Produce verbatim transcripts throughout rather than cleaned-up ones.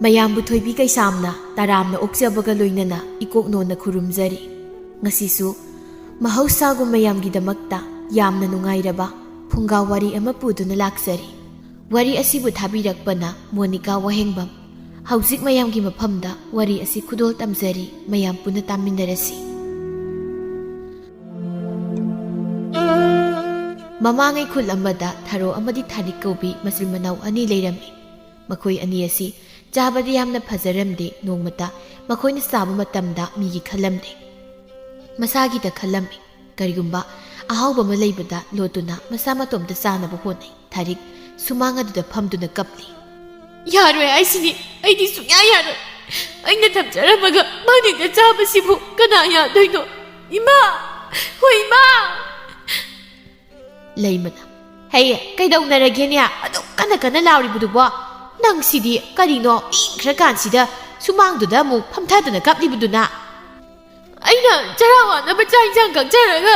ꯃꯌꯥꯝꯕꯨ ꯊꯣꯏꯕꯤ ꯀꯩꯁꯥꯝꯅ ꯇꯔꯥꯝꯅ ꯑꯣꯛꯆꯕꯒ ꯂꯣꯏꯅꯅ ꯏꯀꯣꯛ ꯅꯣꯟꯅ ꯈꯨꯔꯨꯝꯖꯔꯤ꯫ ꯉꯁꯤꯁꯨ ꯃꯍꯧꯁꯥꯒꯨꯝ ꯃꯌꯥꯝꯒꯤꯗꯃꯛꯇ ꯌꯥꯝꯅ ꯅꯨꯡꯉꯥꯏꯔꯕ ꯐꯨꯡꯒꯥ ꯋꯥꯔꯤ ꯑꯃ ꯄꯨꯗꯨꯅ ꯂꯥꯛꯆꯔꯤ꯫ ꯋꯥꯔꯤ ꯑꯁꯤꯕꯨ ꯊꯥꯕꯤꯔꯛꯄꯅ ꯃꯣꯅꯤꯀꯥ ꯋꯥꯍꯦꯡꯕꯝ꯫ ꯍꯧꯖꯤꯛ ꯃꯌꯥꯝꯒꯤ ꯃꯐꯝꯗ ꯋꯥꯔꯤ ꯑꯁꯤ ꯈꯨꯗꯣꯜ ꯇꯝꯖꯔꯤ, ꯃꯌꯥꯝ ꯄꯨꯟꯅ ꯇꯥꯃꯤꯟꯅꯔꯁꯤ꯫ ꯃꯃꯥꯡꯉꯩ ꯈꯨꯜ ꯑꯃꯗ ꯊꯔꯣ ꯑꯃꯗꯤ ꯊꯥꯔꯤꯛ ꯀꯧꯕꯤ ꯃꯆꯤꯟ ꯃꯅꯥꯎ ꯑꯅꯤ ꯂꯩꯔꯝꯃꯤ꯫ ꯃꯈꯣꯏ ꯑꯅꯤ ꯑꯁꯤ ꯆꯥꯕꯗ ꯌꯥꯝꯅ ꯐꯖꯔꯝꯗꯦ, ꯅꯣꯡꯃꯇ ꯃꯈꯣꯏꯅ ꯆꯥꯕ ꯃꯇꯝꯗ ꯃꯤꯒꯤ ꯈꯜꯂꯝꯗꯦ꯫ ꯃꯁꯥꯒꯤꯗ ꯈꯜꯂꯝꯃꯤ꯫ ꯀꯔꯤꯒꯨꯝꯕ ꯑꯍꯥꯎꯕ ꯑꯃ ꯂꯩꯕꯗ ꯂꯣꯠꯇꯨꯅ ꯃꯁꯥ ꯃꯇꯣꯝꯇ ꯆꯥꯅꯕ ꯍꯣꯠꯅꯩ꯫ ꯊꯥꯔꯤꯛ ꯁꯨꯃꯥꯡ ꯑꯗꯨꯗ ꯐꯝꯗꯨꯅ ꯀꯞꯂꯤ꯫ "ꯌꯥꯔꯣꯏ ꯍꯥꯏꯁꯤꯅꯤ, ꯑꯩꯗꯤ ꯁꯨꯡꯌꯥ ꯌꯥꯔꯣꯏ꯫ ꯑꯩꯅ ꯊꯝꯖꯔꯝꯃꯒ ꯃꯥꯅ ꯍꯦꯛꯇ ꯆꯥꯕꯁꯤꯕꯨ ꯀꯅꯥ ꯌꯥꯗꯣꯏꯅꯣ? ꯏꯃꯥ! ꯍꯣꯏ, ꯏꯃꯥ!" ꯂꯩꯃꯅ, "ꯍꯩ, ꯀꯩꯗꯧꯅꯔꯒꯦꯅꯦ? ꯑꯗꯨꯛ ꯀꯟꯅ ꯀꯟꯅ ꯂꯥꯎꯔꯤꯕꯗꯨꯕꯣ? ꯅꯪꯁꯤꯗꯤ ꯀꯔꯤꯅꯣ, ꯏꯪꯈ꯭ꯔꯀꯥꯟꯁꯤꯗ ꯁꯨꯃꯥꯡꯗꯨꯗ ꯑꯃꯨꯛ ꯐꯝꯊꯗꯨꯅ ꯀꯞꯂꯤꯕꯗꯨꯅ?" "ꯑꯩꯅ ꯆꯔꯥ ꯋꯥꯅꯕ ꯆꯥꯛ ꯏꯟꯁꯥꯡ ꯀꯛꯆꯔꯒ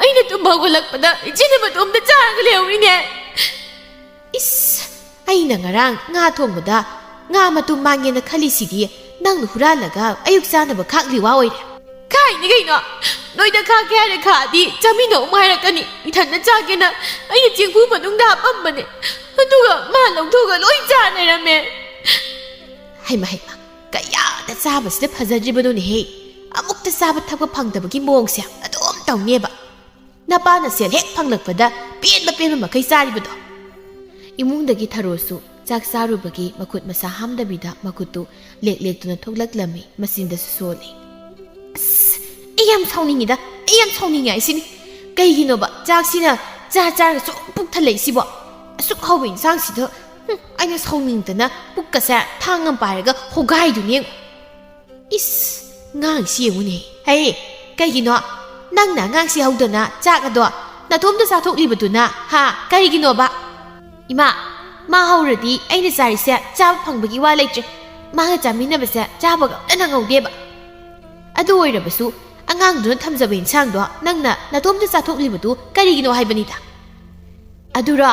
ꯑꯩꯅ ꯇꯨꯝꯕ ꯍꯧꯒꯠꯂꯛꯄꯗ ꯏꯆꯦꯅ ꯃꯇꯣꯝꯇ ꯆꯥꯔꯒ ꯂꯩꯍꯧꯔꯤꯅꯦ꯫" "ꯏꯁ, ꯑꯩꯅ ꯉꯔꯥꯡ ꯉꯥ ꯊꯣꯡꯕꯗ ꯉꯥ ꯃꯇꯨꯝ ꯃꯥꯡꯉꯦꯅ ꯈꯜꯂꯤꯁꯤꯗꯤ ꯅꯪꯅ ꯍꯨꯔꯥꯜꯂꯒ ꯑꯌꯨꯛ ꯆꯥꯅꯕ ꯈꯥꯛꯂꯤ ꯋꯥ ꯑꯣꯏꯔꯦ꯫" "ꯈꯥꯏꯅꯤ ꯀꯩꯅꯣ? ꯅꯣꯏꯗ ꯈꯥꯛꯀꯦ ꯍꯥꯏꯔꯦ ꯈꯥꯛꯑꯗꯤ ꯆꯥꯃꯤꯟꯅꯧ ꯑꯃꯨꯛ ꯍꯥꯏꯔꯛꯀꯅꯤ꯫ ꯏꯊꯟꯗ ꯆꯥꯒꯦꯅ ꯑꯩꯅ ꯆꯦꯡꯐꯨ ꯃꯅꯨꯡꯗ ꯍꯥꯞꯄꯝꯕꯅꯦ, ꯑꯗꯨꯒ ꯃꯥ ꯂꯧꯊꯣꯛꯑꯒ ꯂꯣꯏ ꯆꯥ ꯂꯩꯔꯝꯃꯦ꯫" "ꯍꯩꯃ, ꯍꯩꯃ, ꯀꯌꯥꯗ ꯆꯥꯕꯁꯤꯗ ꯐꯖꯗ꯭ꯔꯤꯕꯅꯣꯅꯦꯍꯦ? ꯑꯃꯨꯛꯇ ꯆꯥꯕ ꯊꯛꯄ ꯐꯪꯗꯕꯒꯤ ꯃꯑꯣꯡꯁꯦ ꯑꯗꯨꯝ ꯇꯧꯅꯦꯕ꯫ ꯅꯄꯥꯅ ꯁꯦꯜ ꯍꯦꯛ ꯐꯪꯂꯛꯄꯗ ꯄꯦꯟꯕ ꯄꯦꯟꯕ ꯃꯈꯩ ꯆꯥꯔꯤꯕꯗꯣ꯫" ꯏꯃꯨꯡꯗꯒꯤ ꯊꯔꯣꯁꯨ ꯆꯥꯛ ꯆꯥꯔꯨꯕꯒꯤ ꯃꯈꯨꯠ ꯃꯁꯥ ꯍꯥꯝꯗꯕꯤꯗ ꯃꯈꯨꯠꯇꯨ ꯂꯦꯛ ꯂꯦꯛꯇꯨꯅ ꯊꯣꯛꯂꯛꯂꯝꯃꯤ, ꯃꯆꯤꯟꯗꯁꯨ ꯁꯣꯜꯂꯤ꯫ "ꯑꯁ, ꯑꯩ ꯌꯥꯝ ꯁꯥꯎꯅꯤꯡꯉꯤꯗ, ꯑꯩ ꯌꯥꯝ ꯁꯥꯎꯅꯤꯡꯉꯦ ꯍꯥꯏꯁꯤꯅꯤ꯫ ꯀꯩꯒꯤꯅꯣꯕ ꯆꯥꯛꯁꯤꯅ ꯆꯥ ꯆꯥꯔꯒ ꯁꯨꯝ ꯄꯨꯛ ꯊꯜꯂꯛꯏꯁꯤꯕꯣ? ꯑꯁꯨꯛ ꯍꯥꯎꯕ ꯏꯟꯁꯥꯡꯁꯤꯗ, ꯍꯨꯝ, ꯑꯩꯅ ꯁꯥꯎꯅꯤꯡꯗꯅ ꯄꯨꯛꯀꯁꯦ ꯊꯥꯡ ꯑꯃ ꯄꯥꯏꯔꯒ ꯍꯣꯒꯥꯏꯗꯨꯅꯤ ꯌꯦꯡꯉꯨ꯫" "ꯏꯁ, ꯉꯥꯡꯁꯤ ꯌꯦꯡꯉꯨꯅꯦ꯫ ꯍꯩ, ꯀꯩꯒꯤꯅꯣ? ꯅꯪꯅ ꯑꯉꯥꯡꯁꯤ ꯍꯧꯗꯅ ꯆꯥꯛ ꯑꯗꯣ ꯅꯇꯣꯝꯇ ꯆꯥꯊꯣꯛꯂꯤꯕꯗꯨꯅ, ꯍꯥ, ꯀꯔꯤꯒꯤꯅꯣꯕ?" "ꯏꯃꯥ, ꯃꯥ ꯍꯧꯔꯗꯤ ꯑꯩꯅ ꯆꯥꯔꯤꯁꯦ ꯆꯥꯕ ꯐꯪꯕꯒꯤ ꯋꯥ ꯂꯩꯇ꯭ꯔꯦ꯫ ꯃꯥꯒ ꯆꯥꯃꯤꯟꯅꯕꯁꯦ ꯆꯥꯕꯒ ꯑꯝꯇ ꯅꯪꯍꯧꯗꯦꯕ꯫ ꯑꯗꯨ ꯑꯣꯏꯔꯕꯁꯨ ꯑꯉꯥꯡꯗꯨꯅ ꯊꯝꯖꯕ ꯏꯟꯁꯥꯡꯗꯣ ꯅꯪꯅ ꯅꯇꯣꯝꯇ ꯆꯥꯊꯣꯛꯂꯤꯕꯗꯨ ꯀꯔꯤꯒꯤꯅꯣ ꯍꯥꯏꯕꯅꯤꯗ꯫" "ꯑꯗꯨꯔꯣ?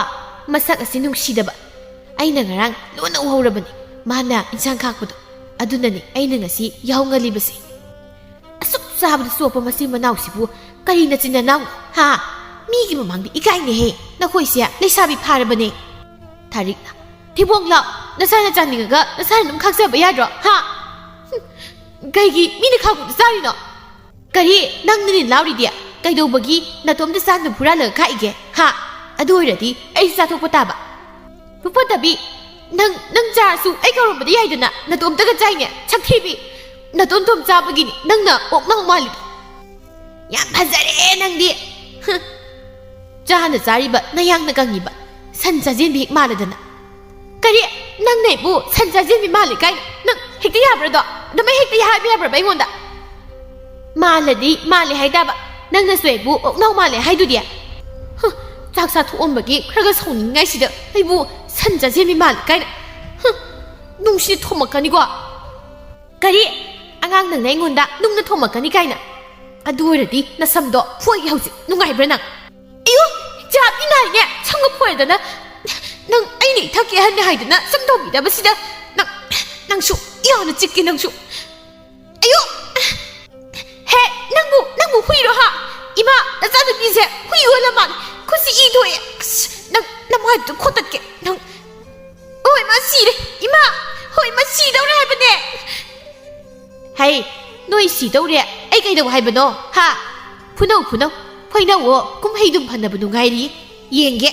ꯃꯁꯛ ꯑꯁꯤ ꯅꯨꯡꯁꯤꯗꯕ꯫ ꯑꯩꯅ ꯉꯔꯥꯡ ꯂꯣꯟꯅ ꯎꯍꯧꯔꯕꯅꯤ꯫ ꯃꯥꯅ ꯏꯟꯁꯥꯡ ꯈꯥꯛꯄꯗꯣ, ꯑꯗꯨꯅꯅꯦ ꯑꯩꯅ ꯉꯁꯤ ꯌꯥꯍꯧ ꯉꯜꯂꯤꯕꯁꯦ꯫ ꯑꯁꯨꯛ ꯆꯥꯕꯗ ꯆꯣꯞꯄ ꯃꯆꯤꯟ ꯃꯅꯥꯎꯁꯤꯕꯨ ꯀꯔꯤ ꯅꯆꯤꯟ ꯅꯅꯥꯎꯅꯣ? ꯍꯥ? ꯃꯤꯒꯤ ꯃꯃꯥꯡꯗ ꯏꯀꯥꯏꯅꯦꯍꯦ꯫ ꯅꯈꯣꯏꯁꯦ ꯂꯩꯁꯥꯕꯤ ꯐꯥꯔꯕꯅꯦ꯫ ꯊꯥꯔꯤꯛꯅ, "ꯊꯤꯕꯣꯡ ꯂꯥꯎ, ꯅꯁꯥꯅ ꯆꯥꯅꯤꯡꯉꯒ ꯅꯁꯥꯅ ꯑꯗꯨꯝ ꯈꯥꯛꯆꯕ ꯌꯥꯗ꯭ꯔꯣ? ꯍꯥ? ꯍꯨꯝ, ꯀꯩꯒꯤ ꯃꯤꯅ ꯈꯥꯛꯄꯗ ꯆꯥꯔꯤꯅꯣ?" "ꯀꯔꯤ? ꯅꯪꯅꯅꯦ ꯂꯥꯎꯔꯤꯗꯤ? ꯀꯩꯗꯧꯕꯒꯤ ꯅꯇꯣꯝꯇ ꯆꯥꯅꯕ ꯍꯨꯔꯥꯜꯂꯒ ꯈꯥꯛꯏꯒꯦ? ꯍꯥ? ꯑꯗꯨ ꯑꯣꯏꯔꯗꯤ ꯑꯩꯁꯨ ꯆꯥꯊꯣꯛꯄ ꯇꯥꯕ꯫ ꯄꯨ ꯐꯠꯇꯕꯤ, ꯅꯪ, ꯅꯪ ꯆꯥꯔꯁꯨ ꯑꯩ ꯀꯧꯔꯝꯕꯗꯤ ꯌꯥꯏꯗꯅ, ꯅꯇꯣꯝꯇꯒ ꯆꯥꯏꯅꯦ, ꯁꯛꯊꯤꯕꯤ꯫ ꯅꯇꯣꯝꯇꯣꯝ ꯆꯥꯕꯒꯤꯅꯤ ꯅꯪꯅ ꯑꯣꯛꯅꯥꯎ ꯃꯥꯜꯂꯤꯗꯣ꯫ ꯌꯥꯝ ꯐꯖꯔꯦ ꯅꯪꯗꯤ꯫ ꯍꯨꯝ꯫ ꯆꯥꯅ ꯆꯥꯔꯤꯕ ꯅꯌꯥꯡꯅ ꯀꯪꯉꯤꯕ ꯁꯟ ꯆꯥꯖꯦꯟꯕꯤ ꯍꯦꯛ ꯃꯥꯜꯂꯗꯅ꯫ ꯀꯔꯤ? ꯅꯪꯅ ꯑꯩꯕꯨ ꯁꯟ ꯆꯥꯖꯦꯟꯕꯤ ꯃꯥꯜꯂꯤ ꯀꯥꯏꯅ? ꯅꯪ ꯍꯦꯛꯇ ꯌꯥꯕ꯭ꯔꯗꯣ? ꯑꯗꯨꯃꯥꯏ ꯍꯦꯛꯇ ꯍꯥꯏꯕ ꯌꯥꯕ꯭ꯔꯕ ꯑꯩꯉꯣꯟꯗ?" "ꯃꯥꯜꯂꯗꯤ ꯃꯥꯜꯂꯦ ꯍꯥꯏ ꯇꯥꯕ꯫ ꯅꯪꯅꯁꯨ ꯑꯩꯕꯨ ꯑꯣꯛꯅꯥꯎ ꯃꯥꯜꯂꯦ ꯍꯥꯏꯗꯨꯗꯤ?" ꯍꯨꯝ, ꯆꯥꯛ ꯆꯥꯊꯣꯛꯑꯝꯕꯒꯤ ꯈꯔꯒ ꯁꯥꯎꯅꯤꯡꯉꯥꯏꯁꯤꯗ ꯑꯩꯕꯨ ꯁꯟ ꯆꯥꯖꯦꯟꯕꯤ ꯃꯥꯜꯂꯦ ꯀꯥꯏꯅ꯫ ꯍꯨꯝ, ꯅꯨꯡꯁꯤꯅ ꯊꯣꯝꯃꯛꯀꯅꯤꯀꯣ꯫ "ꯀꯔꯤ? ꯑꯉꯥꯡ ꯅꯪꯅ ꯑꯩꯉꯣꯟꯗ ꯅꯨꯡꯅ ꯊꯣꯝꯃꯛꯀꯅꯤ ꯀꯥꯏꯅ? ꯑꯗꯨ ꯑꯣꯏꯔꯗꯤ ꯅꯁꯝꯗꯣ ꯐꯣꯏꯒꯦ ꯍꯧꯖꯤꯛ, ꯅꯨꯡꯉꯥꯏꯕ꯭ꯔꯥ ꯅꯪ?" "ꯑꯌꯣ, ꯆꯥꯕꯤ ꯅꯥꯏꯅꯦ, ꯁꯝꯒ ꯐꯣꯏꯔꯗꯅ꯫ ꯅꯪ ꯑꯩꯅ ꯏꯊꯛꯀꯤ ꯑꯍꯟꯅꯤ ꯍꯥꯏꯗꯅ ꯁꯝ ꯇꯧꯕꯤꯗꯕꯁꯤꯗ ꯅꯪ, ꯅꯪꯁꯨ ꯏꯌꯥꯎꯅ ꯆꯤꯛꯀꯦ ꯅꯪꯁꯨ꯫ ꯑꯌꯣ!" "ꯍꯦ, ꯅꯪꯕꯨ, ꯅꯪꯕꯨ ꯍꯨꯏꯔꯣ ꯍꯥ? ꯏꯃꯥ, ꯅꯆꯥꯅꯨꯄꯤꯁꯦ ꯍꯨꯏ ꯑꯣꯜꯂ ꯃꯥꯜꯂꯦ꯫ ꯈꯨꯠꯁꯤ ꯏ ꯊꯣꯛꯑꯦ꯫ ꯑꯁ, ꯅꯪ ꯅꯃꯥꯏꯗꯨꯗ ꯈꯣꯠꯇꯠꯀꯦ꯫ ꯅꯪ, ꯑꯣ ꯏꯃꯥ, ꯁꯤꯔꯦ꯫ ꯏꯃꯥ, ꯍꯣꯏ ꯏꯃꯥ, ꯁꯤꯗꯧꯔꯦ ꯍꯥꯏꯕꯅꯦ꯫" "ꯍꯩ, ꯅꯣꯏ ꯁꯤꯗꯧꯔꯦ꯫ ꯑꯩ ꯀꯩꯗꯧ ꯍꯥꯏꯕꯅꯣ? ꯍꯥ? ꯐꯨꯅꯧ, ꯐꯨꯅꯧ꯫ ꯐꯣꯏꯅꯧꯑꯣ꯫ ꯀꯨꯝꯍꯩꯗꯨꯝ ꯐꯅꯕ ꯅꯨꯡꯉꯥꯏꯔꯤ꯫ ꯌꯦꯡꯒꯦ꯫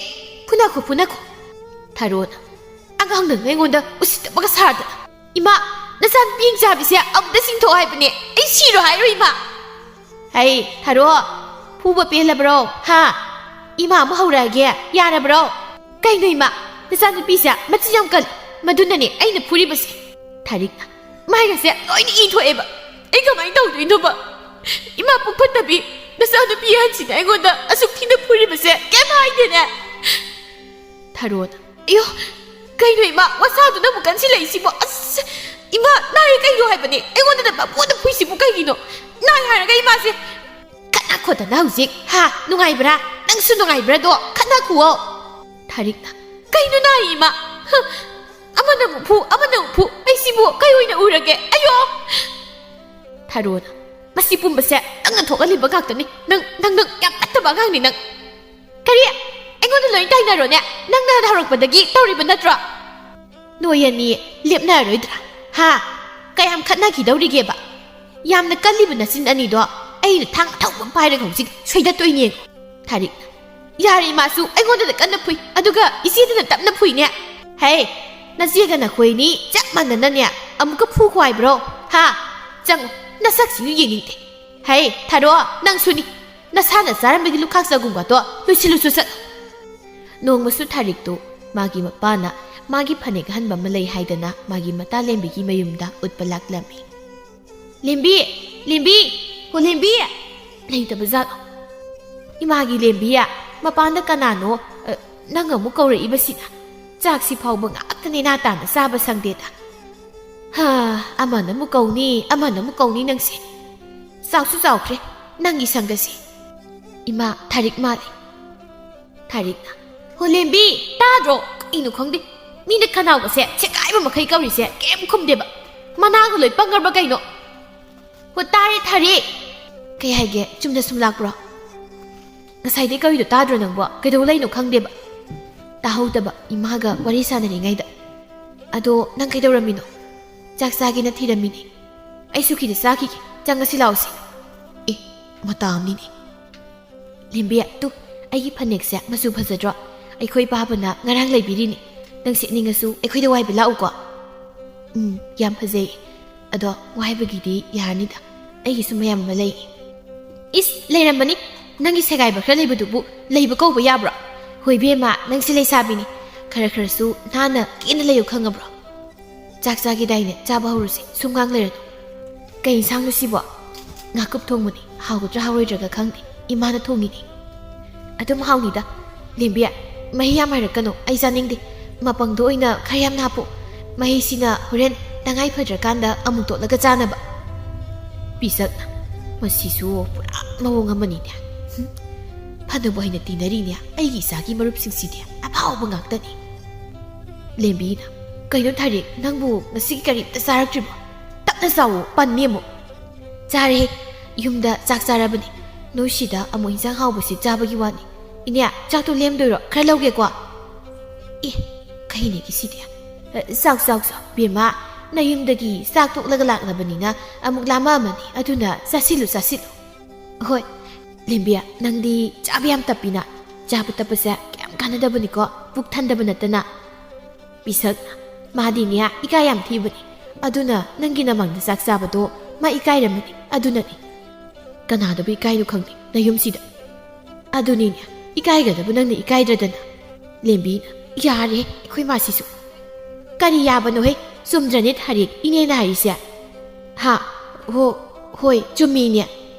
ꯐꯨꯅꯈꯣ, ꯐꯨꯅꯈꯣ꯫" ꯊꯔꯣꯅ, "ꯑꯉꯥꯡ ꯅꯪ ꯑꯩꯉꯣꯟꯗ ꯎꯁꯤꯠꯇꯕꯒ ꯁꯥꯗꯅ꯫ ꯏꯃꯥ, ꯅꯆꯥꯅꯨꯄꯤ ꯆꯥꯕꯤꯁꯦ ꯑꯃꯨꯛꯇ ꯆꯤꯡꯊꯣꯛꯑꯣ ꯍꯥꯏꯕꯅꯦ꯫ ꯑꯩ ꯁꯤꯔꯣ ꯍꯥꯏꯔꯣ, ꯏꯃꯥ?" "ꯍꯩ, ꯊꯔꯣ, ꯐꯨꯕ ꯄꯦꯜꯂꯕ꯭ꯔꯣ? ꯍꯥ? ꯏꯃꯥ ꯑꯃꯨꯛ ꯍꯧꯔꯛꯑꯒꯦ, ꯌꯥꯔꯕ꯭ꯔꯣ?" "ꯀꯩꯅꯣ ꯏꯃꯥ, ꯅꯆꯥꯅꯨꯄꯤꯁꯦ ꯃꯆꯤꯟ ꯌꯥꯝ ꯀꯜꯂꯤ, ꯃꯗꯨꯅꯅꯦ ꯑꯩꯅ ꯐꯨꯔꯤꯕꯁꯦ꯫" ꯊꯥꯔꯤꯛꯅ, "ꯃꯥꯏꯒꯁꯦ ꯂꯣꯏꯅ ꯏ ꯊꯣꯛꯑꯦꯕ꯫ ꯑꯩ ꯀꯃꯥꯏꯅ ꯇꯧꯗꯣꯏꯅꯣꯕ? ꯏꯃꯥ ꯄꯨꯛ ꯐꯠꯇꯕꯤ, ꯅꯆꯥꯅꯨꯄꯤ ꯑꯍꯟꯁꯤꯅ ꯑꯩꯉꯣꯟꯗ ꯑꯁꯨꯛ ꯊꯤꯅ ꯐꯨꯔꯤꯕꯁꯦ ꯀꯩꯝ ꯍꯥꯏꯗꯦꯅꯦ꯫" ꯊꯔꯣꯅ, "ꯑꯌꯣ, ꯀꯩꯅꯣ ꯏꯃꯥ, ꯋꯥꯁꯥꯗꯨꯅꯕꯨ ꯀꯟꯁꯤꯜꯂꯛꯏꯁꯤꯕꯣ? ꯑꯁ, ꯏꯃꯥ, ꯅꯥꯏ ꯀꯩꯅꯣ ꯍꯥꯏꯕꯅꯦ? ꯑꯩꯉꯣꯟꯗꯅ ꯄꯪꯐꯨꯗ ꯐꯨꯏꯁꯤꯕꯨ ꯀꯩꯒꯤꯅꯣ? ꯅꯥꯏ ꯍꯥꯏꯔꯒ ꯏꯃꯥꯁꯦ ꯈꯠꯅꯈꯣꯗꯅ ꯍꯧꯖꯤꯛ, ꯍꯥ? ꯅꯨꯡꯉꯥꯏꯕ꯭ꯔꯥ? ꯅꯪꯁꯨ ꯅꯨꯡꯉꯥꯏꯕ꯭ꯔꯥꯗꯣ? ꯈꯠꯅꯈꯨꯑꯣ꯫" ꯊꯥꯔꯤꯛꯅ, "ꯀꯩꯅꯣ ꯅꯥꯏ ꯏꯃꯥ? ꯍ, ꯑꯃꯅ ꯑꯃꯨꯛ ꯐꯨ, ꯑꯃꯅ ꯑꯃꯨꯛ ꯐꯨ, ꯑꯩꯁꯤꯕꯨ ꯀꯩ ꯑꯣꯏꯅ ꯎꯔꯒꯦ? ꯑꯌꯣ! ꯊꯥꯔꯣꯅ, "ꯃꯁꯤ ꯄꯨꯝꯕꯁꯦ ꯅꯪꯅ ꯊꯣꯛꯍꯜꯂꯤꯕ ꯉꯥꯛꯇꯅꯤ꯫ ꯅꯪ, ꯅꯪ, ꯅꯪ ꯌꯥꯝ ꯐꯠꯇꯕ ꯑꯉꯥꯡꯅꯤ ꯅꯪ꯫ ꯀꯔꯤ? ꯑꯩꯉꯣꯟꯗ ꯂꯣꯏ ꯇꯥꯏꯅꯔꯣꯅꯦ? ꯅꯪꯅ ꯍꯧꯔꯛꯄꯗꯒꯤ ꯇꯧꯔꯤꯕ ꯅꯠꯇ꯭ꯔꯣ? ꯅꯣꯏ ꯑꯅꯤ ꯂꯦꯞꯅꯔꯣꯏꯗ꯭ꯔꯥ? ꯍꯥ? ꯀꯌꯥꯝ ꯈꯠꯅꯈꯤꯗꯧꯔꯤꯒꯦꯕ? ꯌꯥꯝꯅ ꯀꯜꯂꯤꯕ ꯅꯆꯤꯟ ꯑꯅꯤꯗꯣ ꯑꯩꯅ ꯊꯥꯡ ꯑꯊꯧꯕ ꯑꯃ ꯄꯥꯏꯔꯒ ꯍꯧꯖꯤꯛ ꯁꯣꯏꯗꯠꯇꯣꯏꯅꯦ ꯌꯦꯡꯉꯣ꯫" ꯊꯥꯔꯤꯛꯅ, "ꯌꯥꯔꯦ, ꯏꯃꯥꯁꯨ ꯑꯩꯉꯣꯟꯗꯅ ꯀꯟꯅ ꯐꯨꯏ, ꯑꯗꯨꯒ ꯏꯆꯦꯗꯅ ꯇꯞꯅ ꯐꯨꯏꯅꯦ꯫ ꯍꯦ, ꯅꯆꯦꯒ ꯅꯈꯣꯏꯅꯤ ꯆꯞ ꯃꯥꯟꯅꯅꯅꯦ ꯑꯃꯨꯛꯀ ꯐꯨꯈꯣ ꯍꯥꯏꯕ꯭ꯔꯣ? ꯍꯥ? ꯆꯪꯉꯣ, ꯅꯁꯛꯁꯤꯁꯨ ꯌꯦꯡꯅꯤꯡꯗꯦ꯫ ꯍꯦ, ꯊꯥꯔꯣ, ꯅꯪꯁꯨꯅꯤ꯫ ꯅꯁꯥꯅ ꯆꯥꯔꯝꯕꯒꯤ ꯂꯨꯈꯥꯛ ꯆꯒꯨꯝꯒꯗꯣ ꯂꯣꯏꯁꯤꯜꯂꯨꯆꯣ ꯆꯠꯂꯣ꯫" ꯅꯣꯡꯃꯁꯨ ꯊꯥꯔꯤꯛꯇꯨ ꯃꯥꯒꯤ ꯃꯄꯥꯅ ꯃꯥꯒꯤ ꯐꯅꯦꯛ ꯑꯍꯟꯕ ꯑꯃ ꯂꯩ ꯍꯥꯏꯗꯅ ꯃꯥꯒꯤ ꯃꯇꯥ ꯂꯦꯝꯕꯤꯒꯤ ꯃꯌꯨꯝꯗ ꯎꯠꯄ ꯂꯥꯛꯂꯝꯃꯤ꯫ "ꯂꯦꯝꯕꯤ! ꯂꯦꯝꯕꯤ! ꯍꯣ ꯂꯦꯝꯕꯤ!" ꯂꯩꯇꯕ ꯖꯥꯠꯂꯣ? ꯏꯃꯥꯒꯤ ꯂꯦꯝꯕꯤ, ꯃꯄꯥꯟꯗ ꯀꯅꯥꯅꯣ, ꯑ, ꯅꯪ ꯑꯃꯨꯛ ꯀꯧꯔꯛꯏꯕꯁꯤꯅ? ꯆꯥꯛꯁꯤ ꯐꯥꯎꯕ ꯉꯥꯛꯇ ꯅꯦꯅꯥ ꯇꯥꯅ ꯆꯥꯕ ꯁꯪꯗꯦꯗ꯫ ꯍꯥ, ꯑꯃꯅ ꯑꯃꯨꯛ ꯀꯧꯅꯤ, ꯑꯃꯅ ꯑꯃꯨꯛ ꯀꯧꯅꯤ ꯅꯪꯁꯦ꯫ ꯆꯥꯎꯁꯨ ꯆꯥꯎꯈ꯭ꯔꯦ ꯅꯪꯒꯤ ꯁꯪꯒꯁꯦ꯫ ꯏꯃꯥ, ꯊꯥꯔꯤꯛ ꯃꯥꯜꯂꯦ꯫ ꯊꯥꯔꯤꯛꯅ, "ꯍꯣ ꯂꯦꯝꯕꯤ, ꯇꯥꯗ꯭ꯔꯣ? ꯀꯩꯅꯣ ꯈꯪꯗꯦ꯫ ꯃꯤꯅ ꯈꯅꯥꯎꯒꯁꯦ ꯁꯦꯒꯥꯏꯕ ꯃꯈꯩ ꯀꯧꯔꯤꯁꯦ ꯀꯩꯝ ꯈꯨꯝꯗꯦꯕ꯫ ꯃꯅꯥꯒ ꯂꯣꯏ ꯄꯪꯉꯕ ꯀꯩꯅꯣ? ꯍꯣ ꯇꯥꯔꯦ ꯊꯥꯔꯤꯛ꯫ ꯀꯩ ꯍꯥꯏꯒꯦ? ꯆꯨꯝꯅ ꯁꯨꯝ ꯂꯥꯛꯄ꯭ꯔꯣ? ꯉꯁꯥꯏꯗꯩ ꯀꯧꯔꯤꯗꯣ ꯇꯥꯗ꯭ꯔꯣ ꯅꯪꯕꯣ? ꯀꯩꯗꯧ ꯂꯩꯅꯣ ꯈꯪꯗꯦꯕ꯫" ꯇꯥꯍꯧꯗꯕ ꯏꯃꯥꯒ ꯋꯥꯔꯤ ꯁꯥꯟꯅꯔꯤꯉꯩꯗ꯫ "ꯑꯗꯣ ꯅꯪ ꯀꯩꯗꯧꯔꯝꯃꯤꯅꯣ?" "ꯆꯥꯛ ꯆꯥꯒꯦꯅ ꯊꯤꯔꯝꯃꯤꯅꯦ꯫" "ꯑꯩꯁꯨ ꯈꯤꯇ ꯆꯥꯈꯤꯒꯦ꯫ ꯆꯪꯉꯁꯤ ꯂꯥꯛꯑꯣꯁꯦ꯫" "ꯑꯦ, ꯃꯇꯥ ꯑꯃꯅꯤꯅꯦ꯫" "ꯂꯦꯝꯕꯤ, ꯇꯨ, ꯑꯩꯒꯤ ꯐꯅꯦꯛꯁꯦ ꯃꯆꯨ ꯐꯖꯗ꯭ꯔꯣ? ꯑꯩꯈꯣꯏ ꯄꯥꯕꯅ ꯉꯔꯥꯡ ꯂꯩꯕꯤꯔꯤꯅꯤ꯫ ꯅꯪ ꯁꯦꯠꯅꯤꯡꯉꯁꯨ ꯑꯩꯈꯣꯏꯗ ꯋꯥꯏꯕ ꯂꯥꯛꯎꯀꯣ꯫" "ꯎꯝ, ꯌꯥꯝ ꯐꯖꯩ꯫ ꯑꯗꯣ ꯋꯥꯏꯕꯒꯤꯗꯤ ꯌꯥꯔꯅꯤꯗ꯫ ꯑꯩꯒꯤꯁꯨ ꯃꯌꯥꯝ ꯑꯃ ꯂꯩ꯫" "ꯏꯁ, ꯂꯩꯔꯝꯕꯅꯤ꯫ ꯅꯪꯒꯤ ꯁꯦꯒꯥꯏꯕ ꯈꯔ ꯂꯩꯕꯗꯨꯕꯨ ꯂꯩꯕ ꯀꯧꯕ ꯌꯥꯕ꯭ꯔꯣ? ꯍꯣꯏ ꯏꯕꯦꯝꯃ, ꯅꯪꯁꯦ ꯂꯩꯁꯥꯕꯤꯅꯤ꯫ ꯈꯔ ꯈꯔꯁꯨ ꯅꯥꯟꯅ ꯀꯦꯅ ꯂꯩꯌꯨ ꯈꯪꯉꯕ꯭ꯔꯣ? ꯆꯥꯛ ꯆꯥꯒꯦꯗꯥꯏꯅꯦ? ꯆꯥꯕ ꯍꯧꯔꯁꯦ꯫ ꯁꯨꯝ ꯉꯥꯡ ꯂꯩꯔꯅꯨ꯫" "ꯀꯩ ꯏꯟꯁꯥꯡꯅꯣ ꯁꯤꯕꯣ?" "ꯉꯥꯀꯨꯞ ꯊꯣꯡꯕꯅꯤ꯫ ꯍꯥꯎꯒꯗ꯭ꯔꯥ ꯍꯥꯎꯔꯣꯏꯗ꯭ꯔꯥꯒ ꯈꯪꯗꯦ꯫ ꯏꯃꯥꯅ ꯊꯣꯡꯉꯤꯅꯤ꯫" "ꯑꯗꯨꯝ ꯍꯥꯎꯅꯤꯗ꯫" "ꯂꯦꯝꯕꯤ, ꯃꯍꯤ ꯌꯥꯝ ꯍꯥꯏꯔꯛꯀꯅꯨ꯫ ꯑꯩ ꯆꯥꯅꯤꯡꯗꯦ꯫ ꯃꯄꯪꯗꯣ ꯑꯣꯏꯅ ꯈꯔ ꯌꯥꯝꯅ ꯍꯥꯞꯄꯣ꯫ ꯃꯍꯤꯁꯤꯅ ꯍꯣꯔꯦꯟ ꯇꯉꯥꯏ ꯐꯗ꯭ꯔꯀꯥꯟꯗ ꯑꯃꯨꯛ ꯇꯣꯠꯂꯒ ꯆꯥꯅꯕ꯫" ꯄꯤꯁꯛꯅ, "ꯃꯁꯤꯁꯨ ꯄꯨꯔꯥ ꯃꯑꯣꯡ ꯑꯃꯅꯤꯅꯦ꯫ ꯍꯨꯝ, ꯐꯅꯕ ꯍꯥꯏꯅ ꯇꯤꯟꯅꯔꯤꯅꯦ꯫ ꯑꯩꯒꯤ ꯏꯆꯥꯒꯤ ꯃꯔꯨꯞꯁꯤꯡꯁꯤꯗꯤ ꯑꯐꯥꯎꯕ ꯉꯥꯛꯇꯅꯤ꯫" ꯂꯦꯝꯕꯤꯅ, ꯀꯩꯅꯣ ꯊꯥꯔꯤꯛ, ꯅꯪꯕꯨ ꯉꯁꯤꯒꯤ ꯀꯔꯤꯝꯇ ꯆꯥꯔꯛꯇ꯭ꯔꯤꯕꯣ? ꯇꯞꯅ ꯆꯥꯎꯋꯣ, ꯄꯟꯅꯤ ꯑꯃꯨꯛ꯫ ꯆꯥꯔꯦ, ꯌꯨꯝꯗ ꯆꯥꯛ ꯆꯥꯔꯕꯅꯤ꯫ ꯅꯣꯏ ꯁꯤꯗ ꯑꯃꯨꯛ ꯏꯟꯁꯥꯡ ꯍꯥꯎꯕꯁꯤ ꯆꯥꯕꯒꯤ ꯋꯥꯅꯤ꯫ ꯏꯅꯦ, ꯆꯥꯛꯇꯣ ꯂꯦꯝꯗꯣꯏꯔꯣ? ꯈꯔ ꯂꯧꯒꯦꯀꯣ꯫ ꯑꯦ, ꯀꯩꯅꯦꯒꯤ ꯁꯤꯗꯤ? ꯑ, ꯆꯥꯎ, ꯆꯥꯎ, ꯆꯥꯎ꯫ ꯕꯦꯝꯃ, ꯅꯌꯨꯝꯗꯒꯤ ꯆꯥꯛ ꯇꯣꯛꯂꯒ ꯂꯥꯛꯂꯕꯅꯤꯅ ꯑꯃꯨꯛ ꯂꯥꯝꯃꯛꯑꯃꯅꯤ꯫ ꯑꯗꯨꯅ ꯆꯥꯁꯤꯜꯂꯨ, ꯆꯥꯁꯤꯜꯂꯨ꯫ ꯍꯣꯏ, ꯂꯦꯝꯕꯤ, ꯅꯪꯗꯤ ꯆꯥꯕ ꯌꯥꯝ ꯇꯞꯄꯤꯅ꯫ ꯆꯥꯕ ꯇꯞꯄꯁꯦ ꯀꯌꯥꯝ ꯀꯥꯟꯅꯗꯕꯅꯤꯀꯣ, ꯄꯨꯛ ꯊꯟꯗꯕ ꯅꯠꯇꯅ꯫ ꯄꯤꯁꯛꯅ, ꯃꯥꯗꯤꯅꯦ ꯏꯀꯥꯏ ꯌꯥꯝ ꯊꯤꯕꯅꯤ꯫ ꯑꯗꯨꯅ ꯅꯪꯒꯤ ꯅꯃꯥꯡꯗ ꯆꯥꯛ ꯆꯥꯕꯗꯣ ꯃꯥ ꯏꯀꯥꯏꯔꯝꯃꯅꯤ꯫ ꯑꯗꯨꯅꯅꯤ꯫ ꯀꯅꯥꯗꯕꯨ ꯏꯀꯥꯏꯅꯣ ꯈꯪꯗꯦ ꯅꯌꯨꯝꯁꯤꯗ꯫ ꯑꯗꯨꯅꯤꯅꯦ, ꯏꯀꯥꯏꯒꯗꯕ ꯅꯪꯅ ꯏꯀꯥꯏꯗ꯭ꯔꯗꯅ꯫ ꯂꯦꯝꯕꯤꯅ, ꯌꯥꯔꯦ ꯑꯩꯈꯣꯏ ꯃꯥꯁꯤꯁꯨ꯫ ꯀꯔꯤ ꯌꯥꯕꯅꯣꯍꯦ? ꯆꯨꯝꯗ꯭ꯔꯅꯦ ꯊꯥꯔꯤꯛ, ꯏꯅꯦꯅ ꯍꯥꯏꯔꯤꯁꯦ? ꯍꯥ? ꯍꯣ, ꯍꯣꯏ, ꯆꯨꯝꯃꯤꯅꯦ꯫